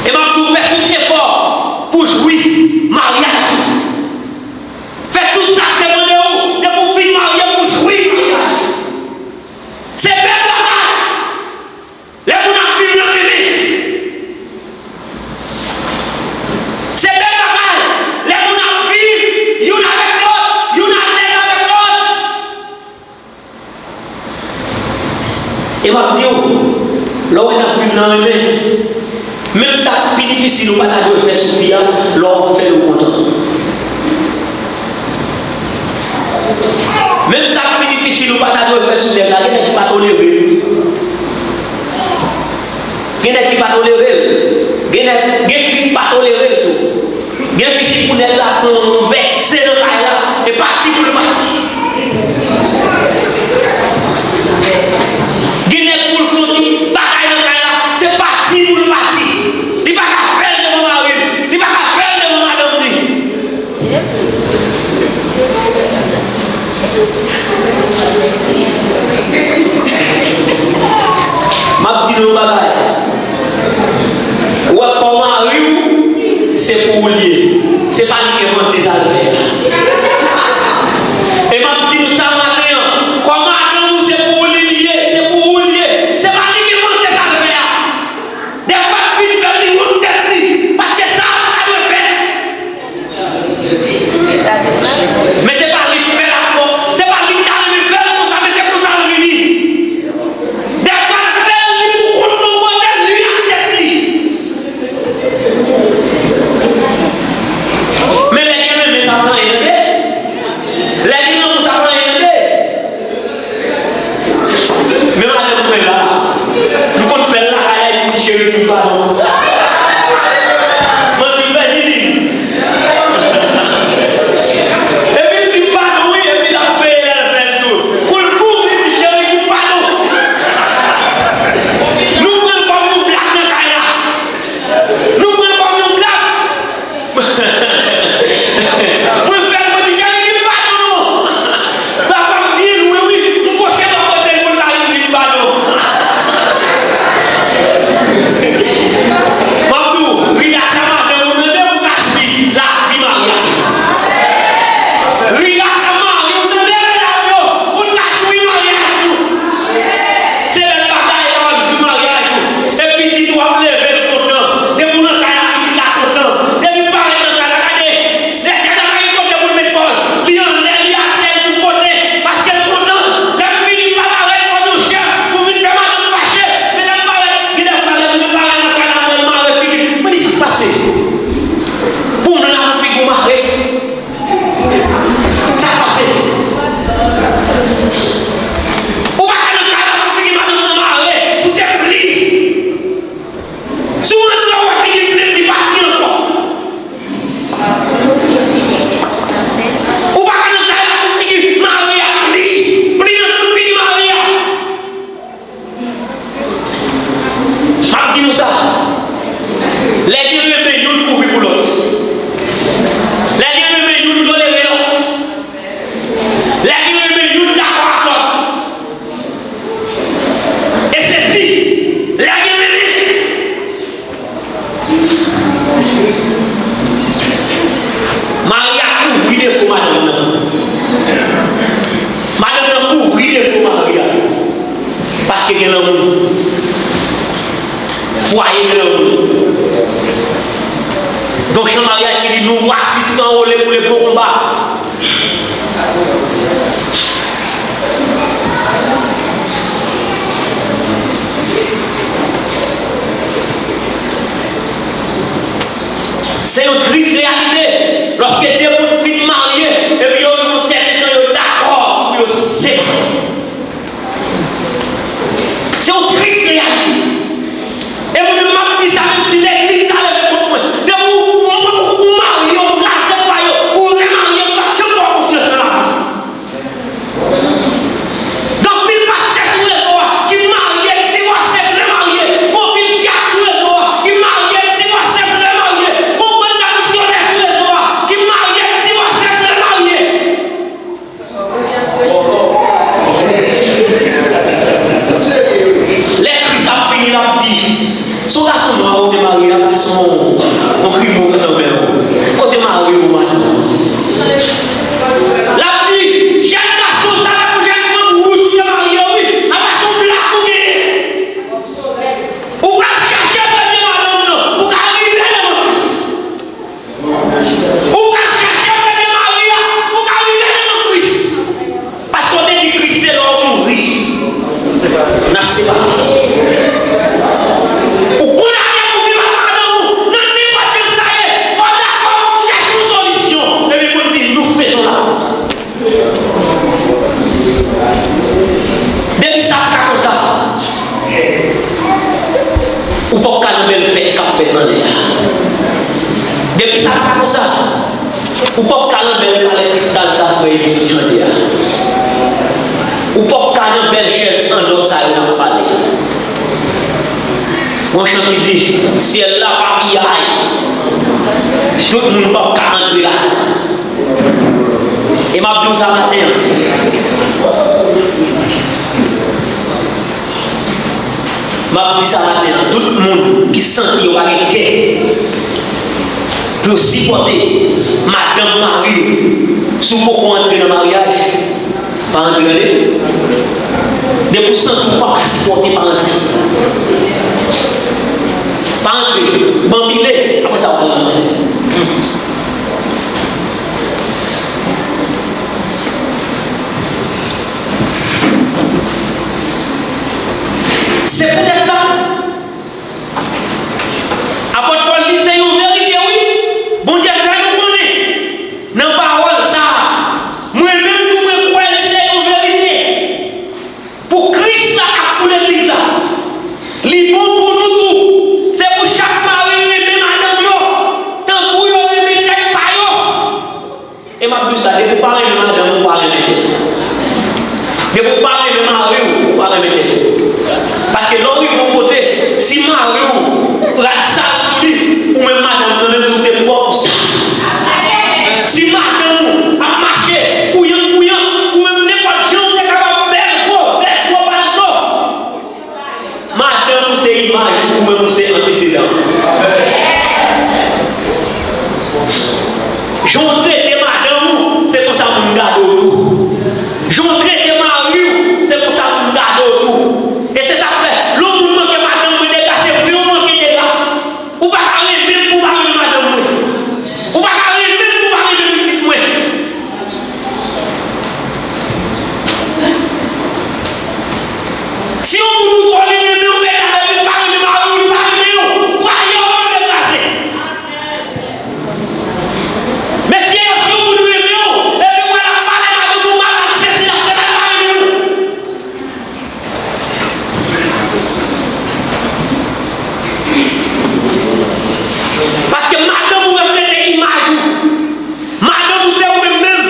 E m ap di w, fè tout efò pou jwi maryaj ou. Fè tout sa k te mande w, depi w fin marye, pou jwi maryaj ou. Se bèl bagay. Lè moun ap viv nan renmen. Se bèl bagay. Lè moun ap viv youn avèk lòt, youn alèz avèk lòt. E m ap di w, lè w wè n ap viv nan renmen, menm sa k pi difisil ou pa ta dwe fè sou fi a, lè w ap fè l ou kontan. Menm sa k pi difisil ou pa ta dwe fè sou nèg la, gen nèg ki pa tolere l. Gen nèg ki pa tolere l. Gen nèg, gen fi ki pa tolere l tou. Gen fi, si pou nèg la fè yon vèse nan kay la, e pati pou l pati. Gen nèg pou l fè yon ti bagay nan kay la, se pati pou l pati. Li pa ka fè l devan mari l, li pa ka fè l devan madanm li. M ap di nou yon bagay. Ou wè kò mari w, se pou ou l ye. Se pa li ki envante sa l fè a. E m ap di nou sa maten an, kò madanm ou se pou ou li ye, se pou ou l ye. Se pa li ki envante sa l fè a. Dèfwa l fin fè l, li wont tèt li, paske sa a pa ta dwe fèt. Men se pa li k fè l ankò, se pa li k ta renmen fè l konsa, men se konsa l vini. Dèfwa l fè l, li pou kont l, bon kote li ak tèt li. Men lè gen renmen, sa p Fwaye de lanmou. Gon chan maryaj ki di, nou vwasi tout anwo, le pou le bon konba. Se yon tris reyalite. Lòske de moun fin marye, epi yo rive yon sèten tan, yo dakò pou yo separe. Se yon tris reyalite. E mwen menm, m ap di sa, menm si legliz la leve kont mwen. Depi ou, ou, ou, ou marye, ou blaze pa yo, ou remarye, m p ap janm fè w konfyans nan lavi. Gen anpil pastè sou rezo a ki marye, divòse, remarye. Gen anpil dyak sou rezo a ki marye, divòse, remarye. Gen yon bann misyonè sou rezo a ki marye, divòse, remarye. Lè Kris ap vini, l ap di, se yon gason nwa ou te marye a, pase yon, yon grimo k nan men w. Kote mari w, madanm? L ap di, jèn gason sa la pou jèn fanm wouj ou te marye, wi, a pase yon blak ou genyen. Ou pral chèche premye madanm nan, ou ka rive devan Kris. Ou ka chache premye mari a, ou ka rive devan Kris. Paske w te di Kris se lè w mouri n ap separe. Ou kondane pou viv ak madanm ou nan nenpòt jan sa ye, fò w dakò pou chache yon solisyon. Epi pou n di nou fezon la. Depi sa pa ka konsa, ou p ap ka nan bèl fèt k ap fèt anlè a. Depi sa pa ka konsa, ou p ap ka nan bèl palè kristal sa frè Eli sot chante a. Ou p ap ka nan bèl chèz an lò sa yo n ap pale a. Gon chan ki di, syèl la pa piyay. Tout moun p ap ka antre ladan. E m ap di w sa maten an. M ap di sa maten an. Tout moun ki santi yo pa gen kè pou yo sipòte madanm mari yo, si w poko antre nan maryaj, pa antre, tande. Depi w santi w pa ka sipòte, pa antre. Pa antre. Banbile, apre sa w pral nan lanfè. Se poutèt sa, apot Pòl di se yon verite, wi. Bondye fè nou konnen nan pawòl sa a. Mwen menm tou, mwen kwè l se yon verite. Pou Kris la ak pou legliz la. Li bon pou nou tou. Se pou chak mari renmen madanm yo, tankou yo renmen tèt pa yo. E m ap di w sa, depi w pa renmen madanm ou, ou pa renmen tèt ou. Depi w pa renmen mari w, ou pa renmen tèt ou. Paske lè w rive yon kote, si mari w rad sal sou li, ou menm madanm nan, menm si w te pwòp ou sal. Si madanm ou ap mache kouyan kouyan, ou menm nenpòt jan ou te kapab bèl, gwo vès, gwo palto. Madanm ou se imaj ou, ou menm ou se antesedan. Jan w trete madanm ou, se konsa moun gade w tou. Jan w trete mari w, se konsa moun gade w tou. E se sa k fè, lè yon moun manke madanm mwen dega, se vre w manke dega. Ou pa ka renmen m pou w pa renmen madanm mwen. Ou pa ka renmen m pou w pa renmen pitit mwen. Si yon moun ou twò li renmen w, medam, epi l pa renmen mari w, li pa renmen w, fwaye w dwe kraze. Mesye yo, si yon moun renmen w, epi w wè l ap pale madanm ou mal, l ap sesi, l ap sela, l pa renmen w. Paske madanm ou reflete imaj ou. Madanm ou se ou menm menm.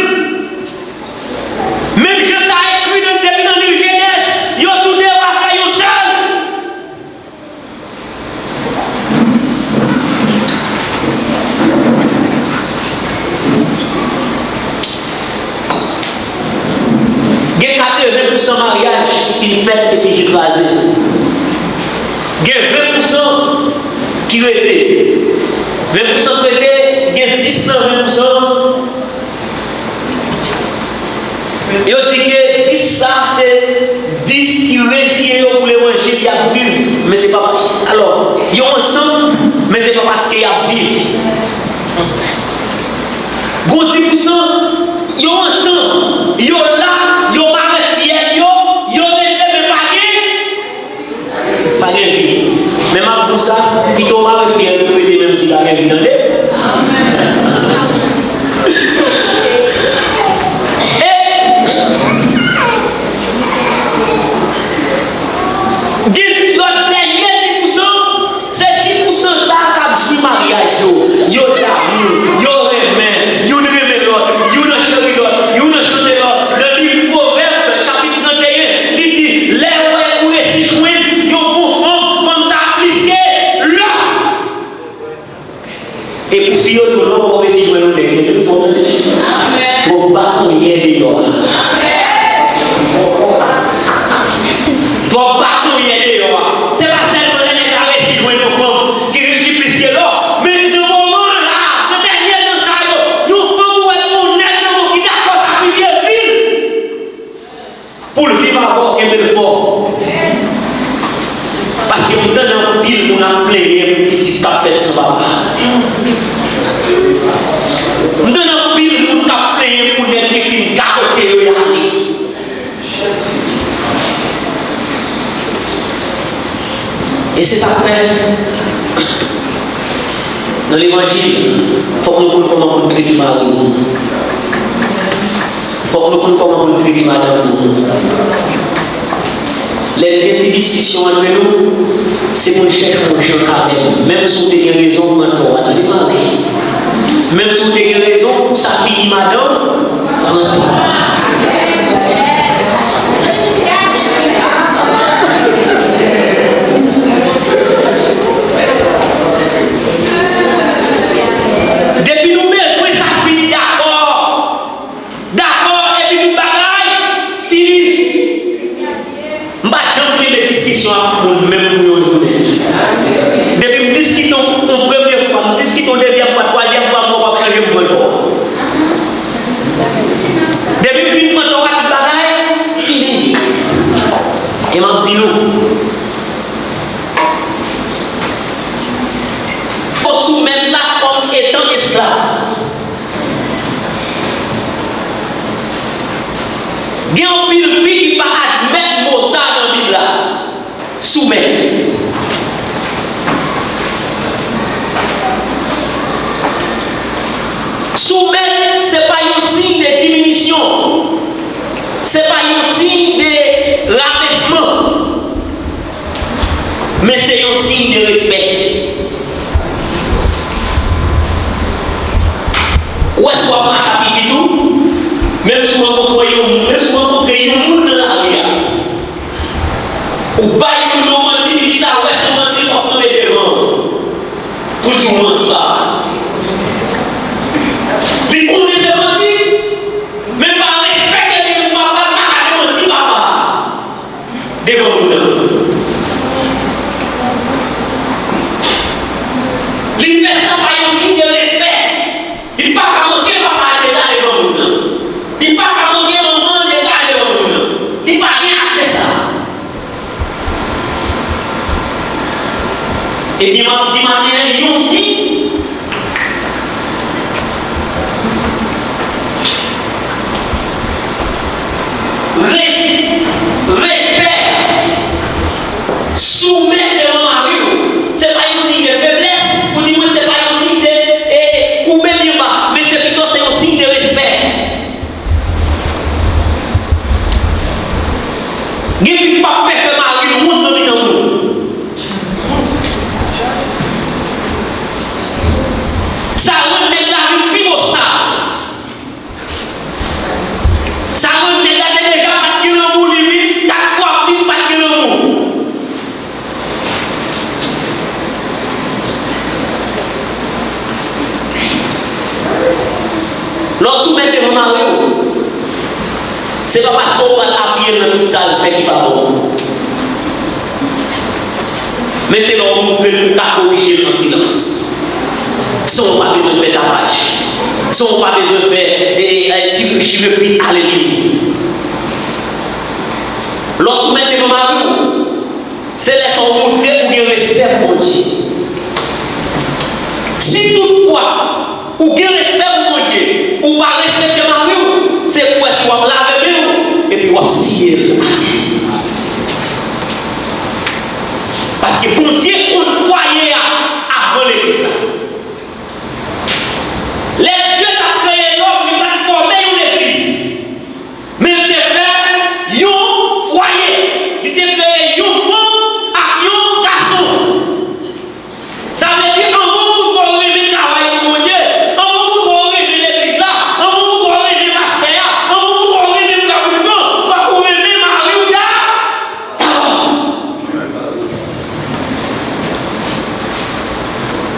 Menm jan sa ekri nan, depi nan liv Jenèz, yo tou de va fè yon sèl. Gen katreven pousan maryaj ki fin fèt epi ki kraze. Gen ven pousan ki rete. Ven pousan k rete, gen dis nan ven pousan. Yo di ke dis sa se dis ki reziye yo pou levanjil y ap viv, men se pa, alò, yo San, yo ansanm, yo la, yo mare fyèl yo, yo rete, men pa gen, pa gen vi. Men m ap di w sa, pito w mare fyèl pou rete menm si pa gen vi, tande? E gen lòt dènye ti pousan, se ti pousan sa a k ap jwi maryaj yo. Yo damou, yo renmen, youn renmen lòt, youn an cheri lòt, youn an chante lòt. Nan liv Pwovèb, chapit trannteyen, li di, lè w wè ou resi jwenn yon bon fanm, fanm sa a plis ke lò. E pou fi yo tou, lè w wè w resi jwenn yon nèg, kenbe l fò, tande. Twòp bakonyè deyò a. Twòp bakonyè deyò a. Se pa sèlman lè nèg la resi jwenn yon fanm ki, ki plis ke lò, men nan moman an la, nan dènye tan sa yo, yon fanm ou wè gon nèg nan men w ki dakò sakrifye vi l pou l viv avè w, kenbe l fò. Paske m tande anpil moun ap plenyen pou pitit k ap fèt san papa. M tande anpil moun k ap plenyen pou nèg ki fin gagote yo y ale. E se sa k fè, nan levanjil, fòk nou konn kòman pou n trete mari nou. Fòk nou konn kòman pou n trete madanm nou. Lè n gen ti diskisyon antre nou, se pou n chèche yon jan kanmenm. Menm si w te gen rezon, pran tò a, tande mari. Menm si w te gen rezon, pou sa fini madanm, pran tò a. Depi nou bezwen sa fini dakò, dakò, epi tout bagay fini. M pa janm kenbe diskisyon ak moun menm pou yon jounen. Depi m diskite w yon premye fwa, m diskite w dezyèm fwa, twazyèm fwa, mwen w ap chanje m pran tò a. Depi m fin pran tò a, tout bagay fini. E m ap di nou, fò soumèt la kòm etan esklav. Gen anpil fi ki pa admèt mo sa nan Bib la. Soumèt. Soumèt, se pa yon siy de diminisyon. Se pa yon siy de rabesman. Men se yon siy de respè. Ou wè, si w ap mache ak pitit ou, menm si w rankontre yon, menm si w rankontre yon moun nan lari a, ou bay moun yon manti, pitit la wè se yon manti, l p ap kanpe devan w pou l di w manti papa. Li konnen se manti, men pa respè ke li gen pou papa, l pa ka di manti papa devan moun nan. Li fè sa pa yon siy de respè. Li pa ka manke papa l deta devan moun nan. Li pa ka manke manman l deta devan moun nan. Li pa gen aksè sa. Ebyen, m ap di maten an, yon fi, res-, respè, soumèt devan mari w, se pa yon siy de feblès, ou di mwen se pa yon siy de, e, koube byen ba, men se pito se yon siy de respè. Gen fi k p ap pè fè mari l wont nan mitan moun. Sa rann nèg la vin pi bosal. Sa rann nèg la te deja pa t gen lanmou, li vin kat fwa plis pa t gen lanmou. Lè w soumèt devan mari w, se pa paske w pral apiye l nan tout sa l fè ki pa bon. Men se lè w montre l ou ka korije l an silans. San w pa bezwen fè tapaj. San w pa bezwen fè, e, e, e, ti chire pit ale vini. Lè w soumèt devan mari w, se lè sa w montre ou gen respè pou Bondye. Si toutfwa ou gen respè pou Bondye, ou Ou pa respekte mari w, se pou èske w ap lave men w, epi w ap siye l atè. Paske Bondye konn fwaye a avan legliz la. Lè Dye t ap kreye lòm, li pa t fòme yon legliz. Men l te fè yon fwaye. Li te kreye yon fanm ak yon gason. Sa vle di, anvan w montre w renmen travay pou Bondye, anvan w montre w renmen legliz la, anvan w montre w renmen pastè a, anvan w montre w renmen frè w vivan, fòk ou renmen mari w dabò.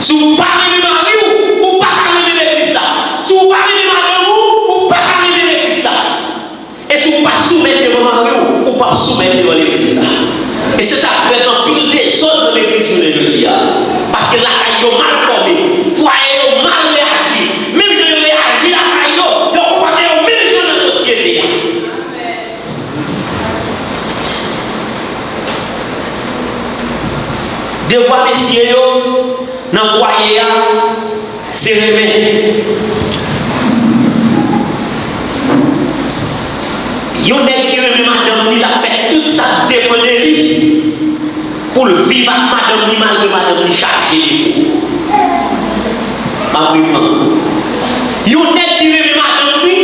Si w pa renmen mari w, ou pa ka renmen legliz la. Si w pa renmen madanm ou, ou pa ka renmen legliz la. E si w pa soumèt devan mari w, ou p ap soumèt devan legliz la. E se sa k fè gen anpil dezòd nan legliz jounen jodi a. Paske lakay yo mal fòme, fwaye yo mal reyaji. Menm jan yo reyaji lakay yo, yo konpòte yo menm jan nan sosyete a. Devwa mesye yo nan fwaye a, se renmen. Yon nèg ki renmen madanm li, l ap fè tout sa k depann de li pou l viv ak madanm li, malgre madanm li chaje defo. M ap reprann. Yon nèg ki renmen madanm li,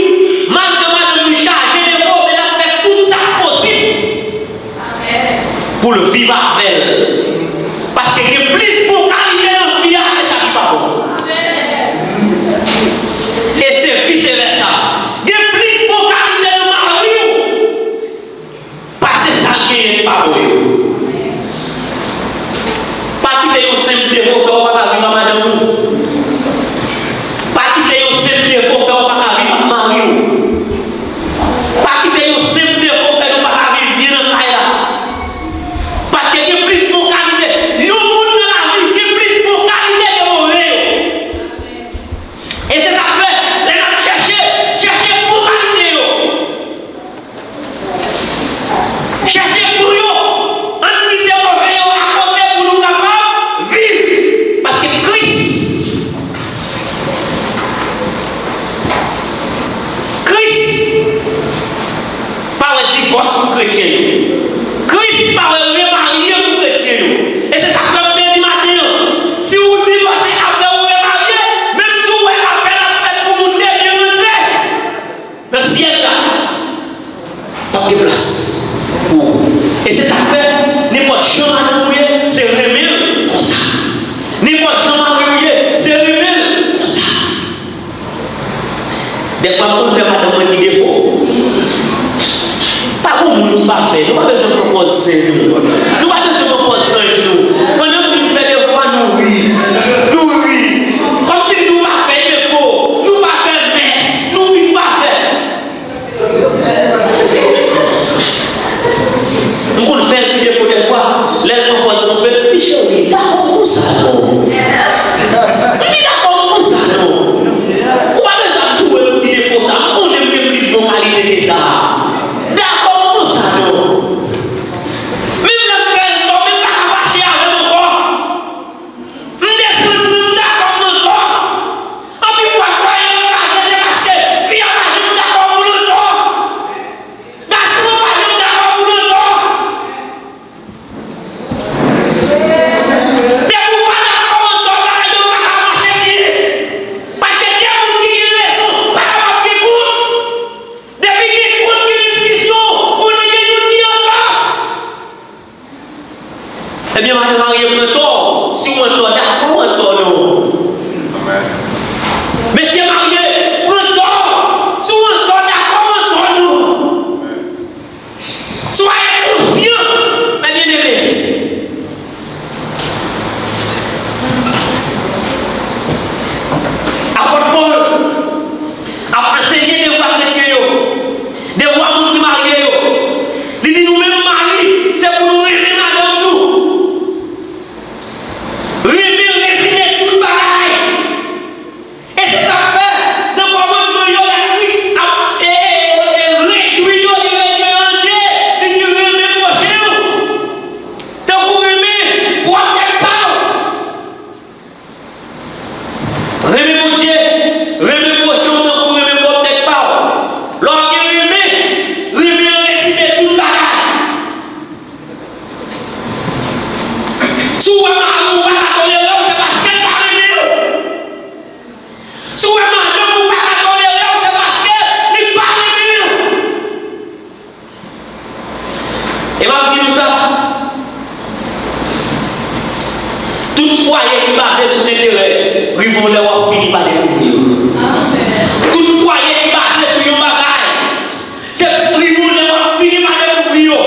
malgre madanm li chaje defo, men l ap fè tout sa k posib pou l viv avè l. Paske gen plis bon kalite nan vi a ke sa ki pa bon. E se vise vèsa. Gen plis bon kalite nan mari w pase sa l genyen ki pa bon yo. Pa kite yon senp defo fè w pa ka viv ak madanm ou. Pa kite yon senp defo fè w pa ka viv ak mari w. Pa kite yon senp defo fè nou pa ka viv byen nan kay la. Paske gen plis bon kalite. Yon moun nan lavi, gen plis bon kalite ke move yo. E se sa k fè, lè n ap chèche, chèche bon kalite yo. Chèche bon yo. Ann kite move yo akote pou nou kapab viv. Paske Kris, Kris pa wè divòs pou kretyen yo. Kris pa wè remarye pou kretyen yo. E se sa k fè m te di maten an, si w divòse apre ou remarye, menm si w wè apèl ap fèt pou moun te byen rantre nan syèl la, p ap gen plas pou ou. E se sa k fè, nenpòt jan madanm ou ye, se renmen l konsa. Nenpòt jan mari w ye, se renmen l konsa. Dèfwa, m konn fè madanm mwen ti defo. Pa gen moun ki pafè. Nou pa bezwen pran pòz sen nou. Nou pa bezwen pran pòz zanj nou. Pandan m di m fè devwa, nou ri. Nou ri. Kòmsi nou pa fè defo. Nou pa fè mès. Nou vin pafè. M konn fè l ti defo dèfwa. Lè l pran pòz twonpe l, "Wi cheri, dakò m konsa non." M di, "Dakò m konsa non." Ou pa bezwen ap joure pou ti defo sa. M konnen m gen plis bon kalite ke sa. "Dakò m konsa non." Menm lè m fè l tò, men m pa ka fache avè l ankò. M desann nan, m dakò m nan tò. Anpil fwa, fwaye yo kraze, se paske fi a pa janm dakò pou l nan tò. Gason an pa janm dakò pou l nan tò. Depi w pa dakò nan tò, bagay yo pa ka mache byen. Paske de moun ki gen rezon pa kapab gen kont. Depi gen kont, gen diskisyon, konnen gen youn ki an tò. Ebyen, madanm marye pran tò. Si w an tò, dakò w an tò non. Mesye marye, pran tò. Si w an tò, dakò w an tò non. Soyez conscient, mes bien-aimés. Apot Pòl ap ansenye devwa kretyen yo, devwa moun ki marye yo. Li di nou menm mari, se pou nou renmen madanm nou. Renmen E m ap di nou sa, tout fwaye ki baze sou enterè, rive yon lè w ap fini pa dekouvri yo. Tout fwaye ki baze sou yon bagay, se rive yon lè w ap fini pa dekouvri yo.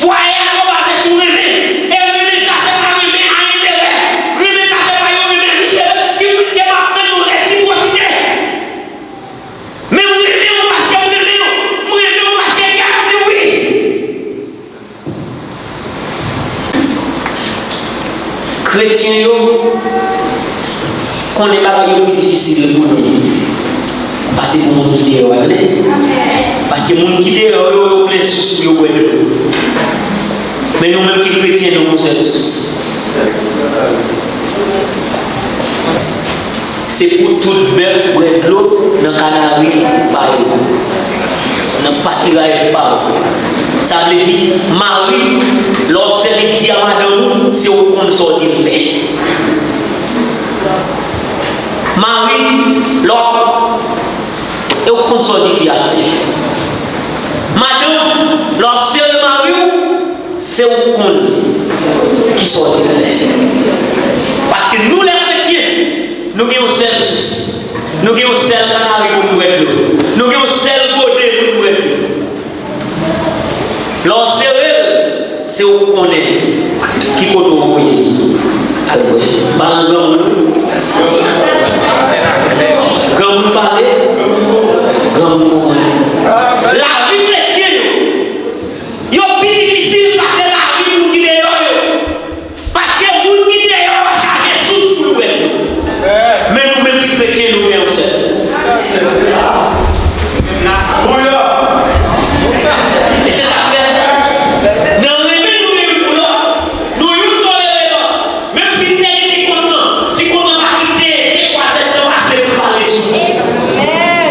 Fwaye a dwe baze sou renmen. E renmen sa, se pa renmen a enterè. Renmen sa, se pa yon renmen ki se, ki, ki pa tann yon resipwosite. Men m renmen w paske m renmen w. M renmen w paske kè m di wi. Kretyen yo konnen bagay yo pi difisil pou nou pase pou moun ki deyò a, tande. Paske moun ki deyò yo, yo plen sous pou yo bwè dlo. Men nou menm ki kretyen, nou gon sèl sous. Se pou tout bèf bwè dlo nan kanari pa yo, nan patiraj pa yo. Sa vle di, mari, lè w obsève di a madanm ou, se ou k konn sa w te fè. Mari, lè w, e ou k konn sa w di fi a fè. Madanm, lè w obsève mari w, se ou k konn kisa w te fè. Paske nou, lè kretyen, nou gen yon sèl sous. Nou gen yon sèl kanari pou nou bwè dlo. Nou gen yon sèl gode pou nou bwè dlo. Lè w sere l, se ou k konnen ki kote w voye l al bwè. Pale an granmoun wi. Granmoun pale, granmoun konprann. Lavi kretyen yo, yo pi difisil pase lavi moun ki deyò yo. Paske moun ki deyò yo chaje sous pou l bwè dlo. Men nou menm ki kretyen, nou gen yon sèl. E se sa k fè, nan renmen nou youn pou lòt, nou youn tolere lòt. Menm si nèg ti kont nan, ti kont nan pa kite de twa zèdtan pase pou l pa rezoud.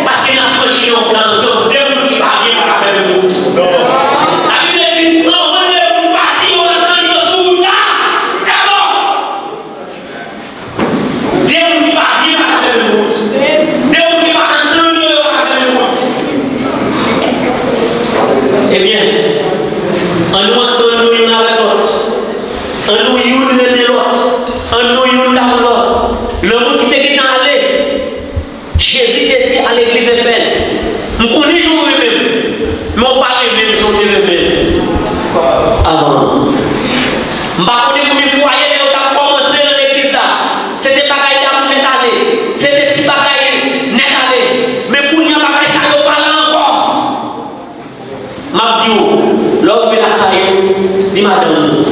Paske n ap franchi yon wout ansanm, de moun ki pa byen pa ka fè menm wout. Labib di, anvan de moun pati, yo antann yo sou wout la dabò. De moun ki pa byen pa ka fè menm wout. De moun ki pa antann yo, yo pa ka fè menm wout. Ebyen, ann nou antann nou youn avèk lòt. Ann nou youn renmen lòt. Ann nou youn dakò lòt. Lanmou ki te gentan ale. Jezi te di a legliz Efèz, "M konnen jan w renmen m, men w pa renmen m jan w te renmen m avan an." M pa konnen konbyen fwaye lè yo t ap kòmanse nan legliz la, se te bagay damou nèt ale, se te ti bagay nèt ale. Men kounye a bagay sa yo pa la ankò. M ap di w, lè w rive lakay ou, di madanm ou,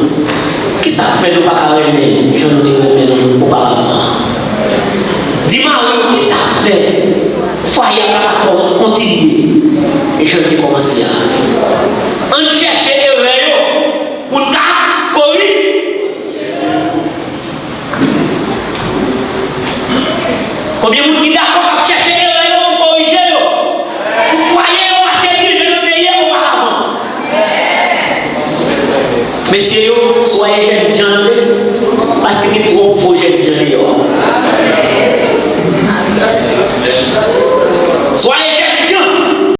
kisa k fè nou pa ka renmen jan nou te renmen nou oparavan? Di mari w, kisa k fè fwaye a pa ka kò-, kontinye jan l te kòmanse a? Ann chèche erè yo pou n ka korije. Konbyen moun ki dakò k ap chèche erè yo pou korije yo, pou fwaye yo mache byen jan yo te ye oparavan? Mesye yo, swaye jèn jan tande, paske gen twòp fo